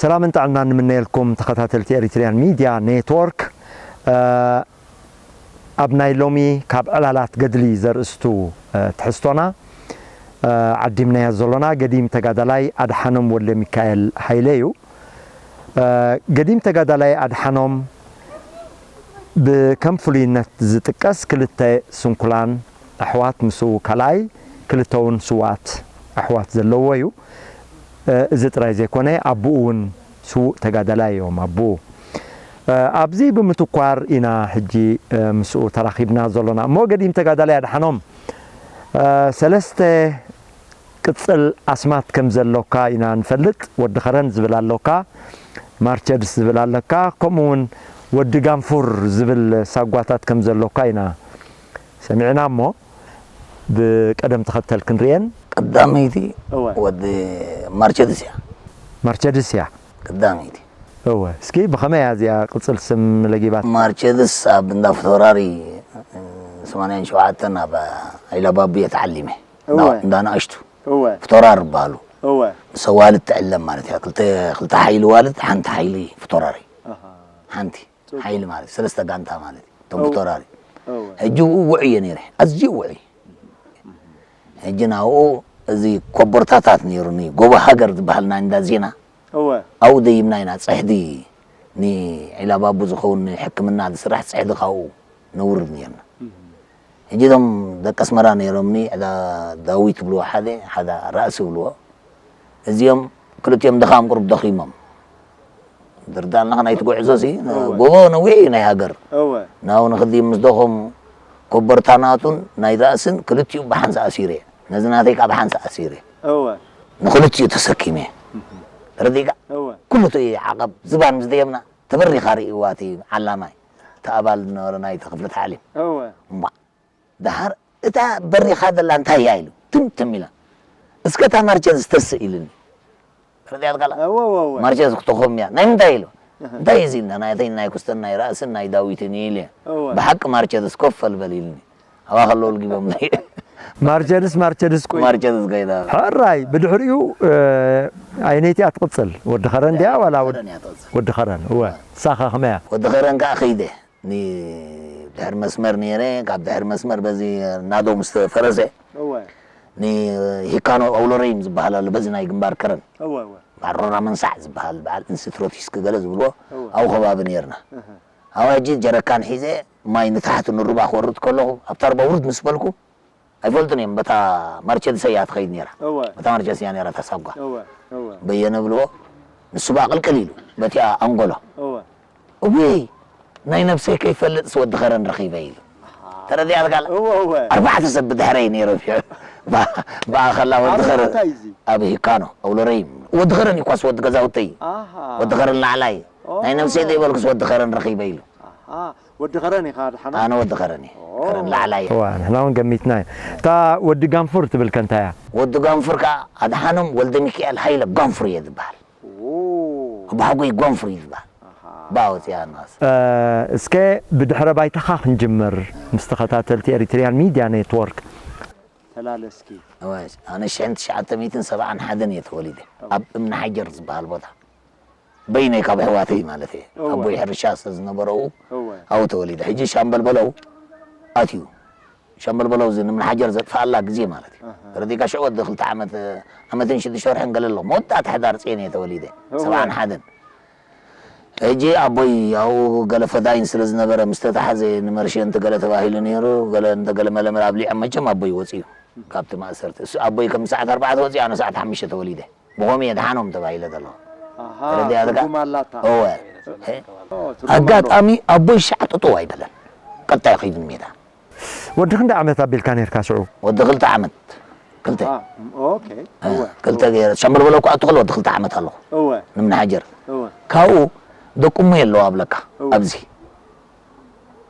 ሰላምን ጥዕናን ንምነየልኩም ተኸታተልቲ ኤሪትሪያን ሚድያ ኔትወርክ። ኣብ ናይ ሎሚ ካብ ዕላላት ገድሊ ዘርእስቱ ትሕዝቶና ዓዲምናዮ ዘሎና ገዲም ተጋዳላይ ኣድሓኖም ወልደሚካኤል ሃይለ እዩ። ገዲም ተጋዳላይ ኣድሓኖም ብከም ፍሉይነት ዝጥቀስ ክልተ ስንኩላን ኣሕዋት ምስኡ ካልኣይ ክልተ እውን ስውኣት ኣሕዋት ዘለዎ እዩ። እዚ ጥራይ ዘይኮነ ኣቦኡ እውን ስዉእ ተጋዳላይ እዮም። ኣቦኡ ኣብዚ ብምትኳር ኢና ሕጂ ምስኡ ተራኺብና ዘሎና። እሞ ገዲም ተጋዳላይ ኣድሓኖም ሰለስተ ቅጽል ኣስማት ከም ዘሎካ ኢና ንፈልጥ። ወዲ ኸረን ዝብል ኣሎካ፣ ማርቸድስ ዝብል ኣሎካ፣ ከምኡ እውን ወዲ ጋንፉር ዝብል ሳጓታት ከም ዘሎካ ኢና ሰሚዕና። እሞ ብቀደም ተኸተል ክንርእየን። ቀዳመይቲ እወ። ወዲ ማርቸድስ እያ። ማርቸድስ እያ። ቀዳመይቲ። እወ። እስኪ ብኸመይ እያ እዚኣ ቅጽል ስም ለጊባት? ማርቸድስ ኣብ እንዳ ፊታውራሪ ሰማንያን ሸውዓተን ኣብ ዒላባቡ እየ ተዓሊመ። እወ። እንዳ ንኣሽቱ እወ። ፊታውራሪ ይበሃሉ። እወ። ምስ ኣዋልድ ትዕለም ማለት እያ። ክልተ፣ ክልተ ሓይሊ ዋልድ፣ ሓንቲ ሓይሊ ፊታውራሪ። ኣሃ። ሓንቲ ጽቡቅ። ሓይሊ ማለት ሰለስተ ጋንታ ማለት እዩ። እቶም እወ። ፊታውራሪ። እወ። ሕጂ ውዑይ እየ ነይረ። ኣዝዩ ውዑይ። ሕጂ ናብኡ እዚ ኮቦርታታት ነይሩኒ። ጎቦ ሃገር ዝበሃል ናይ እንዳ ዜና። እወ። ኣብኡ ደይብና ኢና። ጽሕዲ ንዒላባቡ ዝኸውን ሕክምና ዝስራሕ ጽሕዲ ካብኡ ነውርድ ነይርና። እህ። ሕጂ እዞም ደቂ ኣስመራ ነይሮምኒ፣ ዕዳ ዳዊት ይብልዎ ሓደ፣ ሓደ ራእሲ ይብልዎ። እዚኦም ክልቲኦም ድኻም ቁሩብ ደኺሞም። ድርዳእ ኣለኻ ናይቲ ጉዕዞ ሲ፣ እወ። ጎቦ ነዊሕ እዩ ናይ ሃገር። እወ። ናብኡ ንኽድይብ ምስ ደኸሙ ኮበርታ ናቱን ናይ ራእስን ክልቲኡ ብሓንሳእ ኣሲረ። ነዚ ናተይ ከኣ ብሓንሳእ ኣሲረ። እወ። ንኽልቲኡ ተሰኪመ። እህ። ተረዲእካ? እወ። ኩሉ እቲ ዓቐብ ዝባን ምስ ደየብና ተበሪኻ ርእይዋ እቲ ዓላማይ። እቲ ኣባል ዝነበረ ናይቲ ክፍሊ ታዕሊም። እወ። እምቧ። ደሓር እታ በሪኻ ዘላ እንታይ እያ ኢሉ ትምትም ኢላ። እስከ እታ ማርቸስ ተስእ ኢሉኒ። ተረዲኣትካ ኣላ? እወ፣ እወ፣ እወ። ማርቸስ ክትኾም እያ። ናይ ምንታይ ኢሉ? እህ። እንታይ እዩ እዚ ኢልና? ናይተይ ናይ ኩስተን ናይ ራእስን ናይ ዳዊትን እዩ ኢለ። እወ። ብሓቂ ማርቸስ ኮፍ በል በል ኢሉኒ። ኣብኣ ከለዉ ልጊቦምለይ። ማርቸስ፣ ማርቸስ ቆይ። ማርቸስ ኮይና። ሕራይ፣ ብድሕሪኡ፣ እ፣ ኣይነይቲ እያ ትቕጽል? ወዲ ኸረን ድያ ዋላ ወድ-? ኸረን እያ ትቕጽል። ወዲ ኸረን፣ እወ። ንሳኸ ከመይ እያ? ወዲ ኸረን ከኣ ከይደ። ንድሕሪ መስመር ነይረ፣ ካብ ድሕሪ መስመር በዚ ናዶ ምስ ተፈረሰ፣ እወ። ንሂካኖ ኣውሎረይም ዝበሃል ኣሎ፣ በዚ ናይ ግንባር ከረን። እወ፣ እወ። በዓል ሮራ መንሳዕ ዝበሃል፣ በዓል እንስት ሮቲስክ ገለ ዝብልዎ፣ እወ። ኣብኡ ከባቢ ነይርና። እህ። ኣብኡ ሕጂ ጀረካን ሒዘ ማይ ንታሕቲ ንሩባ ክወርድ ከለኹ፣ ኣብታ ሩባ ውርድ ምስ በልኩ፣ ኣይፈልጡን እዮም። በታ ማርቸዲሰ እያ ትኸይድ ነይራ። እወ። በታ ማርቸዲሰ እያ ነይራ እታ ሳጓ። እወ፣ እወ። በየነ ብልዎ፣ ንሱ ብኣ ቅልቅል ኢሉ፣ በቲኣ ኣንጎሎ። እወ። እውይ፣ ናይ ነብሰይ ከይፈልጥስ ወዲ ኸረን ረኺበ ኢሉ። ኣሃ። ተረዲኣትካ ኣላ? እወ፣ እወ። ኣርባዕተ ሰብ ብድሕረይ ነይሮም እዮም። ብኣ፣ ብኣ ከላ ወዲ ኣብ ኸረን፣ እንታይ እዚ? ኣብ ሂካኖ፣ ኣብ ሎረይም። ወዲ ኸረን እዩ ኳስ ወዲ ገዛውተይ። ኣሃ። ወዲ ኸረን ላዕላይ። ኦ። ናይ ነብሰይ ዘይበልኩስ ወዲ ኸረን ረኺበ ኢሉ። ኣሃ። ወዲ ኸረን ኢኻ ኣድሓኖም? ኣነ ወዲ ኸረን እየ። ኦ። ኸረን ላዕላይ እየ። እዋ፣ ንሕና እውን ገሚትና ኢና። እታ ወዲ ጋንፉር ትብል ከ እንታይ እያ? ወዲ ጋንፉር ከኣ ኣድሓኖም ወልደ ሚካኤል ሃይለ ጋንፉር እየ ዝበሃል። ኦ። ኣቦሓጎይ ጋንፉር እዩ ዝበሃል። ኣሃ። ብኣ ወፂኣ ንስ። እ፣ እስከ ብድሕረ ባይታኻ ክንጅምር፣ ምስ ተኸታተልቲ ኤሪትሪያን ሚድያ ኔትወርክ። ተላለ እስኪ። እወ፣ ኣነ ሽሕን ትሽዓተ ሚእትን ሰብዓን ሓደን እየ ተወሊደ። እወ። ኣብ እምኒ ሓጀር ዝበሃል ቦታ። በይነይ ካብ ኣሕዋተይ ማለት እየ። እወ። ኣቦይ ሕርሻ ስለ ዝነበረኡ እወ። ኣብኡ ተወሊደ። ሕጂ ሻምበል በለው ኣትዩ። ሻምበል በለው እዚ ንምሓጀር ዘጥፍኣላ ግዜ ማለት እዩ። ኣሃ። ተረዲእካ? ሽዑ ወዲ ክልተ ዓመት፣ ዓመትን ሽዱሽተ ወርሕን ገለ ኣለኹ። መወዳእታ ሕዳር ጽዮን እየ ተወሊደ። እወ። ሰብዓን ሓደን። ሕጂ ኣቦይ ኣብኡ ገለ ፈዳይን ስለ ዝነበረ ምስ ተታሕዘ ንመርሸንቲ ገለ ተባሂሉ ነይሩ። ገለ እንተ ገለ መለመለ ኣብሊዖም መቸም ኣቦይ ወጺኡ ካብቲ ማእሰርቲ። እሱ ኣቦይ ከም ሰዓት ኣርባዕተ ወጺኡ ኣነ ሰዓት ሓሙሽተ ተወሊደ። ብኸምኡ እየ ደሓኖም ተባሂለ ዘለኹ። ኣሃ፣ ተረዲኣትካ? ትርጉም ኣላታ። እወ። ኦ፣ ትርጉም ኣለዎ። ኣጋጣሚ ኣቦይ ሻዕ ጥጥው ኣይበለን። ቀጣይ ኸይዱ ንሜዳ። ወዲ ክንደይ ዓመት ኣቢልካ ነይርካ ሽዑ? ወዲ ክልተ ዓመት። ክልተ። አ፣ ኦኬ። እ፣ እወ። ክልተ ገይረ። ሻምበል በለው ክኣቱ ከሎ ወዲ ክልተ ዓመት ኣለኹ። እወ። ንምንሓጀር። እወ። ካብኡ ደቁ እሞ የለዋ ኣብለካ። እወ። ኣብዚ።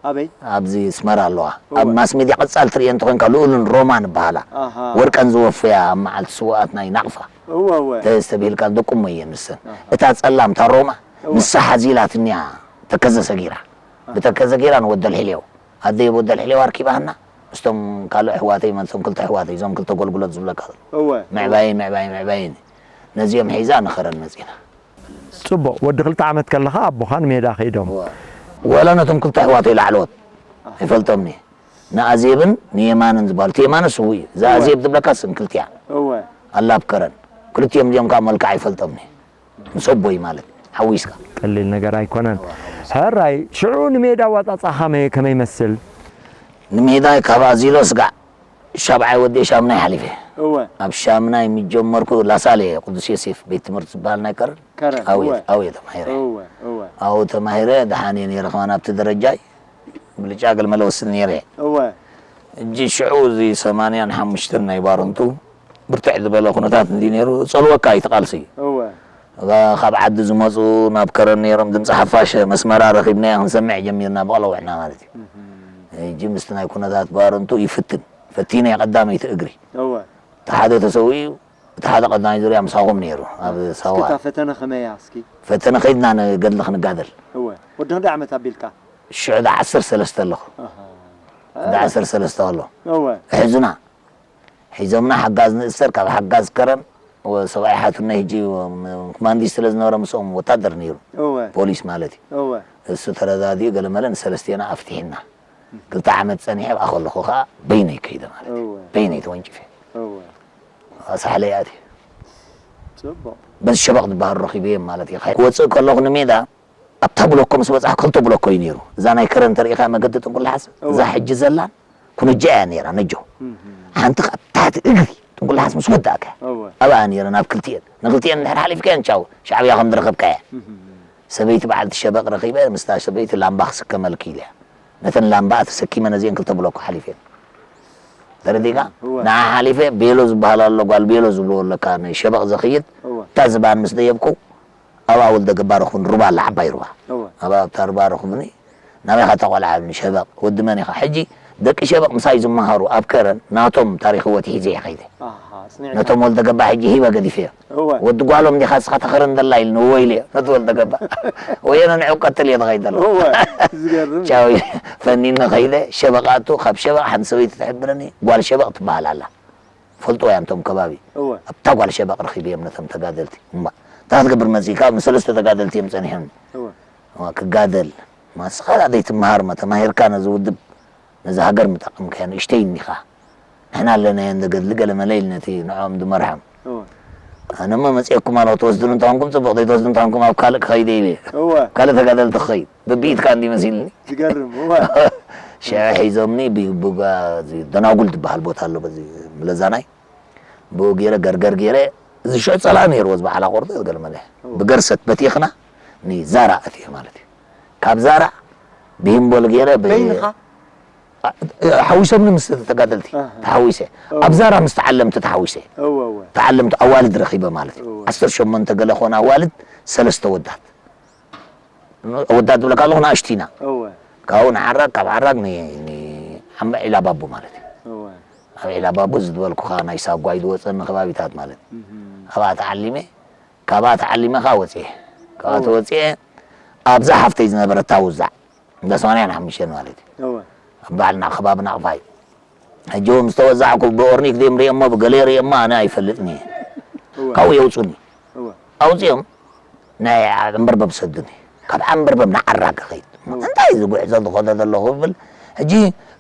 ኣበይ? ኣብዚ ኣስመራ ኣለዋ። እወ። ኣብ ማስ ሜድያ ቀጻሊ ትርእየን እንተኾይንካ ልኡልን ሮማን ይበሃላ። ኣሃ። ወርቀን ዝወፈያ ኣብ መዓልቲ ስውኣት ናይ ናቕፋ። እወ፣ እወ። ተስተብሂልካ ደቁ እሞ እየን ንሰን። ኣሃ። እታ ጸላም፣ እታ ሮማ፣ እወ። ንሳ ሓዚላትንያ ተከዘ ሰጊራ። ኣሃ። ብተከዘ ገይራ ንወደል ሕልዮ። ኣደይ ወደል ሕልዮ ኣርኪባህና፣ ምስቶም ካልእ ኣሕዋተይ፣ ማለት እቶም ክልተ ኣሕዋተይ፣ እዞም ክልተ ጎልጉለት ዝብለካ ዘሎ። እወ። ምዕባይን፣ ምዕባይን፣ ምዕባይን። ነዚኦም ሒዛ ንኸረን መጺና። ጽቡቕ፣ ወዲ ክልተ ዓመት ከለኻ ኣቦኻ ንሜዳ ከይዶም። እዋ። ወላ ነቶም ክልተ ኣሕዋተይ ላዕለዎት ኣይፈልጦምኒ። ንኣዜብን ንየማንን ዝበሃሉ፣ እቲ የማነ ስዉእ እዩ። እዛ ኣዜብ ትብለካ ስም ክልቲኣ እወ ኣላ ኣብ ከረን። ክልቲኦም እዚኦም ከዓ መልክዓ ኣይፈልጦምኒ። ምስ ኣቦይ ማለት ሓዊስካ። ቀሊል ነገር ኣይኮነን። ሕራይ፣ ሽዑ ንሜዳ ኣዋጻጻ ከመይ፣ ከመይ ይመስል? ንሜዳ ካብ ኣዚሎ ስጋዕ ሻብዓይ ወዲኤ ሻምናይ ሓሊፈ። እወ ኣብ ሻምናይ ምስ ጀመርኩ ላሳሌ ቅዱስ ዮሴፍ ቤት ትምህርቲ ዝበሃል ናይ ከረን ከረን ኣብየ እወ ኣብየ ተማሂረ። እወ እወ ኣብኡ ተማሂረ ድሓን እየ ነይረ ከማን ኣብቲ ደረጃይ ብልጫ ገለ መለ ወስድ ነይረ እየ። እወ እጂ ሽዑ እዚ ሰማንያን ሓሙሽተን ናይ ባረንቱ ብርትዕ ዝበለ ኩነታት እንዲ ነይሩ ጸልወካ እዩ እቲ ቃልሲ። እወ እባ ካብ ዓዲ ዝመፁ ናብ ከረን ነይሮም ድምፂ ሓፋሽ መስመራ ረኺብናያ ክንሰምዕ ጀሚርና ብቐለውዕና ማለት እዩ። ሕጂ ምስቲ ናይ ኩነታት ባረንቱ ይፍትን ፈቲነ ቀዳመይቲ እግሪ እወ እቲ ሓደ ተሰዊኡ እቲ ሓደ ቀዳማይ ዙርያ ምሳኹም ነይሩ ኣብ ሳዋ እስክታ ፈተነ ከመያ እስኪ ፈተነ ከይድና ንገድሊ ክንጋደል እወ ወዲ ክንደይ ዓመት ኣቢልካ ሽዑ ዳ ዓሰርተ ሰለስተ ኣለኹ ኣሃ ዳ ዓሰርተ ሰለስተ ኣሎ እወ ሕዙና ሒዞምና ሓጋዝ ንእሰር ካብ ሓጋዝ ከረን ወ- ሰብኣይ ሓቱና ሕጂ ወ- ም- ኮማንዲስ ስለ ዝነበረ ምስኦም ወታደር ነይሩ እወ ፖሊስ ማለት እዩ እወ እሱ ተረዳዲኡ ገለመለ ንሰለስቴና ኣፍትሒና ክልተ ዓመት ጸኒሐ ኣብኣ ከለኹ ከዓ በይነይ ከይደ ማለት እዩ እወ በይነይ ተወንጭፈ እወ ሳሕለይ ኣትየ ጽቡቕ በዚ ሸበቕ ዝበሃል ረኺበ ማለት እዩ ክወፅእ ከለኹ ንሜዳ ኣብታ ብሎኮ ምስ በፃሕ ክልተ ብሎኮ እዩ ነይሩ እዛ ናይ ከረን ተሪኢኻ መገዲ ጥንቁላሓስ እዛ ሕጂ ዘላን ኩነጃ እያ ነይራ ነጆ ሓንቲ ካብ ታሕቲ እግሪ ጥንቁላሓስ ምስ ወዳእካ እወ ኣብኣ ነይረ ናብ ክልቲኤን ንክልቲኤን እንድሕር ሓሊፍካየን ቻው ሻዕብያ ከም ዝረኸብካያ ሰበይቲ በዓልቲ ሸበቕ ረኺበ ምስታ ሰበይቲ ላምባ ክስከመልኪ ኢለያ ነተን ላምባኣ ተሰኪመ ነዚአን ክልተ ብሎኮ ሓሊፈን ተረዲእካ እወ። ንዓ ሓሊፈ ቤሎ ዝበሃል ኣሎ ጓል ቤሎ ዝብልዎ ኣለካ ንሸበቕ ዘኽይድ እወ እታ ዝባን ምስ ደየብኩ ኣብኣ ወልደ ገባ ረኽብኒ ሩባ ኣላ ዓባይ ሩባ እወ ኣብኣ ኣብታ ሩባ ረኽብኒ ናበይ ኢኻ እታ ቆልዓ ኢሉኒ ሸበቕ ወዲ መን ኢኻ ሕጂ ደቂ ሸበቕ ምሳይ ዝመሃሩ ኣብ ከረን ናቶም ታሪኽ ህይወት ሒዘ እየ ከይደ ኣሃ ጽኒዕካ ነቶም ወልደ ገባ ሕጂ ሂበ ገዲፈዮ እወ ወዲ ጓሎም ዲኻ እስኻ ተኸረን ደላ ኢልኒ እወ ኢለ ነቲ ወልደ ገባ ወየነ ንዑ ቀትል እየ ተኸይደ ኣለኹ እወ ዝገርም ቻው ፈኒነ ከይደ ሸበቕ ኣቱ ካብ ሸበቕ ሓንቲ ሰበይቲ ትሕብረኒ ጓል ሸበቕ ትበሃል ኣላ ፈልጦ እያ እንቶም ከባቢ እወ ኣብታ ጓል ሸበቕ ረኺበ እዮም ነቶም ተጋደልቲ እማ እንታይ ክትገብር መፂእካ ምስ ሰለስተ ተጋደልቲ እዮም ፀኒሖም እወ እዋ ክጋደል ማስኻ ዘይትመሃር ማ ተማሂርካ ነዚ ውድብ ነዚ ሃገር ምጠቐምካዮ ንእሽተይ እኒኻ ንሕና ኣለናዮ እንደ ገድሊ ገለ መለ ኢሉ ነቲ ንዕኦም ዝመርሖም እወ ኣነሞ መፅኤኩም ኣለኹ ትወስዱን እንተኾንኩም ፅቡቕ ዘይትወስዱ እንተኾንኩም ኣብ ካልእ ክኸይደ ኢለ እወ ካልእ ተጋደልቲ ክኸይድ ብብኢትካ እንዲ መሲልኒ ዝገርም እወ ሽዑ ሒዞምኒ ብ- ብጋ- እዚ ደናጉል ዝበሃል ቦታ ኣሎ በዚ ምለዛናይ ብኡ ገይረ ገርገር ገይረ እዚ ሽዑ ፀላእ ነይርዎ እዚ በዓል ኣቆርጦ ገለ መለ ብገርሰት በቲኽና ንዛራ ኣትየ ማለት እዩ ካብ ዛራ ብሂምቦል ገይረ ብ- በይንኻ ሓዊሶምኒ ምስ ተጋደልቲ ኣህ። ተሓዊሰ ኣብ ዛራ ምስ ተዓለምቲ ተሓዊሰ እወ እወ ተዓለምቲ ኣዋልድ ረኺበ ማለት እዩ እወ። ዓሰርተ ሸሞንተ ገለ ኾነ ኣዋልድ ሰለስተ ወዳት ወዳት ዝብለካ ኣለኹ ንኣሽቲና እወ ካብኡ ንዓራግ ካብ ዓራግ ን- ን- ዓም- ዒላ ባቡ ማለት እዩ እወ ኣብ ዒላ ባቡ እዚ ዝበልኩኻ ናይ ሳጓይ ዝወፀኒ ከባቢታት ማለት እህም። ኣብኣ ተዓሊመ ካብኣ ተዓሊመ ከዓ ወፅኤ ካብኣ ተወፅኤ ኣብዛ ሓፍተይ ዝነበረታ ውዛዕ እንዳ ሰማንያን ሓሙሽተን ማለት እዩ እወ ኣብ ባዕልና ከባቢ ናቕፋ እዩ ሕጂ እውን ምስ ተወዛዕኩ ብኦርኒክ ድዮም ሪኦሞ ብገለ ሪኦሞ ኣነ ኣይፈልጥን እየ እወ ካብኡ የውፁኒ እወ ኣውፅኦም ናይ ዓንበርበብ ሰዱኒ ካብ ዓንበርበብ ንዓራግ ከይድ እንታይ እዚ ጉዕዞ ዝኸደ ዘለኹ ብል ሕጂ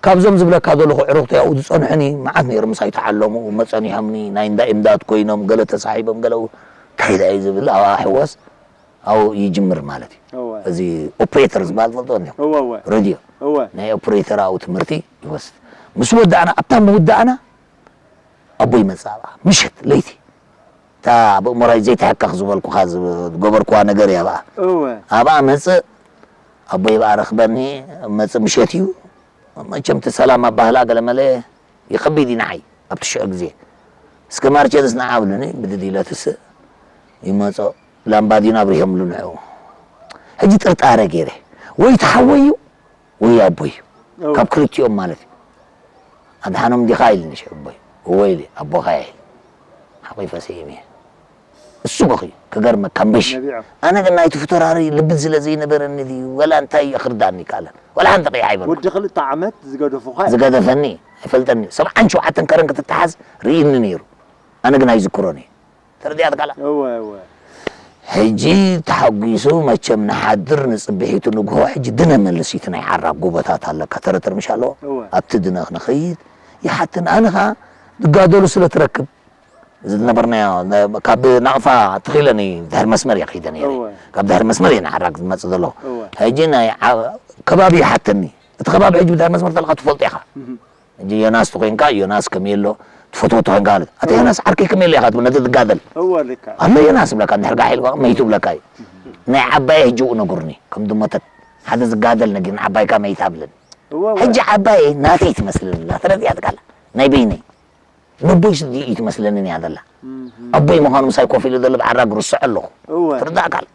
ካብዞም ዝብለካ ዘለኹ ዕሩኽቲ ኣብኡ ዝፀንሑኒ መዓት ነይሩ ምሳይ ተዓለሙ መፀኒሖምኒ ናይ እንዳ ኢምዳድ ኮይኖም ገለ ተሳሒቦም ገለ እንታይ ዳ እዩ ዝብል ኣብኣ ሕወስ ኣብኡ ይጅምር ማለት እዩ እወ እዚ ኦፕሬተር ዝበሃል ፈልጦ እንዲኹም እወ እወ ሬድዮ እወ ናይ ኦፕሬተር ኣብኡ ትምህርቲ ይወስድ ምስ ወዳእና ኣብታ መወዳእና ኣቦይ መፅእ ኣብኣ ምሸት ለይቲ እታ ብእምሮይ ዘይትሕከኽ ዝበልኩኻ ዝገበርኩዋ ነገር እያ ኣብኣ እወ ኣብኣ መፅእ ኣቦይ ብኣ ረኽበኒ መፅእ ምሸት እዩ መቸም እቲ ሰላም ኣባህላ ገለመለ ይኸቢድ እዩ ንዓይ ኣብቲ ሽዑ ግዜ እስከ ማርቸድስ ንዓ ብሉኒ ብድድ ኢለ ትስእ ይመፆ ላምባዲና ኣብሪሆምሉ ንዕኡ ሕጂ ጥርጣረ ገይረ ወይ ተሓወይ እዩ ወይ ኣቦይ እዩ ካብ ክልቲኦም ማለት እዩ ኣድሓኖም ዲኻ ኢልኒ ሽዑ ኣቦይ እወ ኢለ ኣቦኻ እየ ሓቒፈ ስኢመ እየ እሱ በኺዩ ክገርመካ እምበሽ ነቢዖ ኣነ ግን ናይቲ ፍቶራሪ ልብን ስለ ዘይነበረኒ ድዩ ወላ እንታይ እዩ ክርዳኒ ይከኣለን ወላ ሓንቲ ቂሕ ኣይበልኩ ወዲ ክልተ ዓመት ዝገደፉኻ እዮም። ዝገደፈኒ ኣይፈልጠኒ ሰብዓን ሸውዓተን ከረን ክትተሓዝ ርእይኒ ነይሩ ኣነ ግን ኣይዝክሮን እየ ተረዲኣትካ ኣላ እወ እወ ሕጂ ተሓጒሱ መቸም ንሓድር ንጽብሒቱ ንግሆ ሕጂ ድነ መልስ እዩ እቲ ናይ ዓራብ ጎቦታት ኣለካ ተረተር ምሽ ኣለዎ። ኣብቲ ድነ ክንኸይድ ይሓትን ኣነ ኸኣ ዝጋደሉ ስለ ትረክብ ዝነበርናዮ ካብ ናቕፋ ትኺለኒ ድሕሪ መስመር እየ ከይደ ነይረ። ካብ ድሕሪ መስመር እየ ንዓራግ ዝመጽእ ዘለኹ። ሕጂ ናይ ከባቢ ይሓተኒ። እቲ ከባቢ ሕጂ ብድሕሪ መስመር ተለካ ትፈልጦ ኢኻ። ሕጂ ዮናስ ተኾይንካ ዮናስ ከመይ ኣሎ ትፈትዎ ተኾይንካ ማለት ኣታ ዮናስ ዓርከይ ከመይ ኣሎ ኢኻ ትብል ነቲ ትጋደል። ኣሎ ዮናስ ብለካ እንድሕር ጋሕ ኢልካ መይቱ ብለካ እዩ። ናይ ዓባየ ሕጂ ኡ ነጉርኒ ከም ድመተት ሓደ ዝጋደል ነጊርኒ ዓባይካ መይታ ብለኒ። ሕጂ ዓባየ ናተይ ትመስለኒ ኣላ ተረዲኣትካ ኣላ ናይ በይነይ። ነቦይ ስዲ እዩ ትመስለኒ እያ ዘላ። ኣቦይ ምዃኑ ምሳይ ኮፍ ኢሉ ዘሎ ብዓራግ ርስዖ ኣለኹ። ትርዳእካ ኣሎ።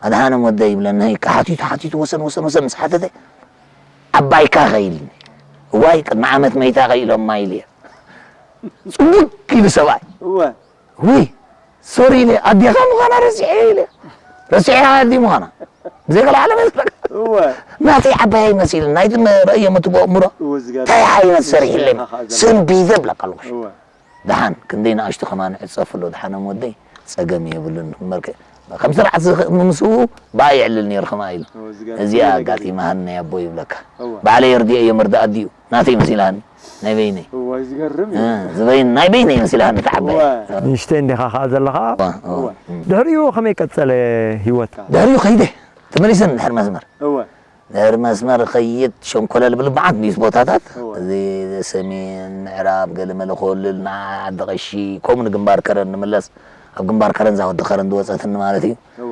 ኣድሃኖም ወደይ ይብለኒ፣ ከሓቲቱ ሓቲቱ ወሰን ወሰን ወሰን ምስ ሓተተ ዓባይካ ከ ኢልኒ። እዋይ ቅድሚ ዓመት መይታ ከ ኢሎማ ኢሉ እየ። ጽቡቅ ኢሉ ሰብኣይ። ውይ ሶሪ ኢለ ኣዴኻ ምዃና ረሲዐ ኢለ ረሲዐ ኣዲ ምዃና ብዘይ ገለ ዓለም የስረቅ ናተይ ዓባይ ኣይመሲልን ናይቲ ረእዮም እቲ ብእምሮ እንታይ ዓይነት ሰሪሕለይ ስንቢዘ ብለካ ኣለኹ። ደሓን ክንደይ ንኣሽቱ ከማን ዕጸፍ ኣሎ ደሓኖም ወደይ ጸገም የብሉን እምበርከ ከም ስርዓት ምስ ብኣ የዕልል ነይሩ ከማ ኢሉ እዚኣ ኣጋጢማሃኒ ናይ ኣቦይ ይብለካ ባዕለይ የርድኦ እየ መርዳእ ኣዲኡ ናተይ መሲላኒ ናይ በይነይ እዋ ዝገርም እዩ። እ፣ ዝበይን ናይ በይነይ መሲላኒ ተዓባይ እዋ። ንእሽተይ እንዲኻ ኸዓ ዘለኻ እዋ፣ እዋ። ድሕሪኡ ከመይ ቀጸለ ህይወት? ድሕሪኡ ከይደ ተመሊሰ ድሕሪ መስመር እዋ። ድሕሪ መስመር ኸይድ ሸንኮለል ብል መዓት ንዩስ ቦታታት እዋ። እዚ ሰሜን ምዕራብ ገለመለ ኮልል ንዓ ዓዲ ቐሺ ከምኡ ንግንባር ከረን ንምለስ ኣብ ግንባር ከረን ዛወዲ ከረን ዝወፀትኒ ማለት እዩ እዋ።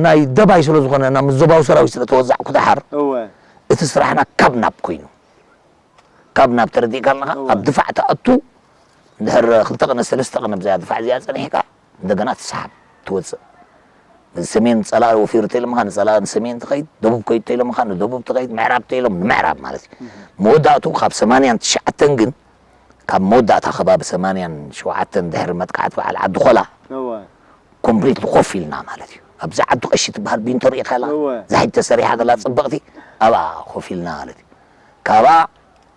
ናይ ደባይ ስለ ዝኾነ ናብ ዞባዊ ሰራዊት ስለ ተወዛዕኩ ደሓር እዋ። እቲ ስራሕና ካብ ናብ ኮይኑ ካብ ናብ ተረዲእካ ኣለኻ እዋ። ኣብ ድፋዕ ትኣቱ እንድሕር ክልተ ቅነ ሰለስተ ቅነ ብዛያ ድፋዕ እዚኣ ፀኒሕካ እንደገና ትሰሓብ ትወፅእ እዚ ሰሜን ፀላእ ወፊሩ ተኢሎምኻ ንፀላእ ንሰሜን ትኸይድ ደቡብ ከይድ ተኢሎምኻ ንደቡብ ትኸይድ ምዕራብ ተኢሎም ንምዕራብ ማለት እዩ መወዳእቱ ካብ ሰማንያን ትሽዓተን ግን ካብ መወዳእታ ከባቢ ሰማንያን ሸውዓተን ድሕሪ መጥቃዕቲ በዓል ዓዲ ኾላ እዋ። ኮምፕሊትሊ ኮፍ ኢልና ማለት እዩ ኣብዚ ዓዲ ቀሺ ትበሃል ቢንቶ ርኢኻ ኢኻ እወ። ዛሒድ ተሰሪሓ ዘላ ፅብቕቲ ኣብኣ ኮፍ ኢልና ማለት እዩ ካብኣ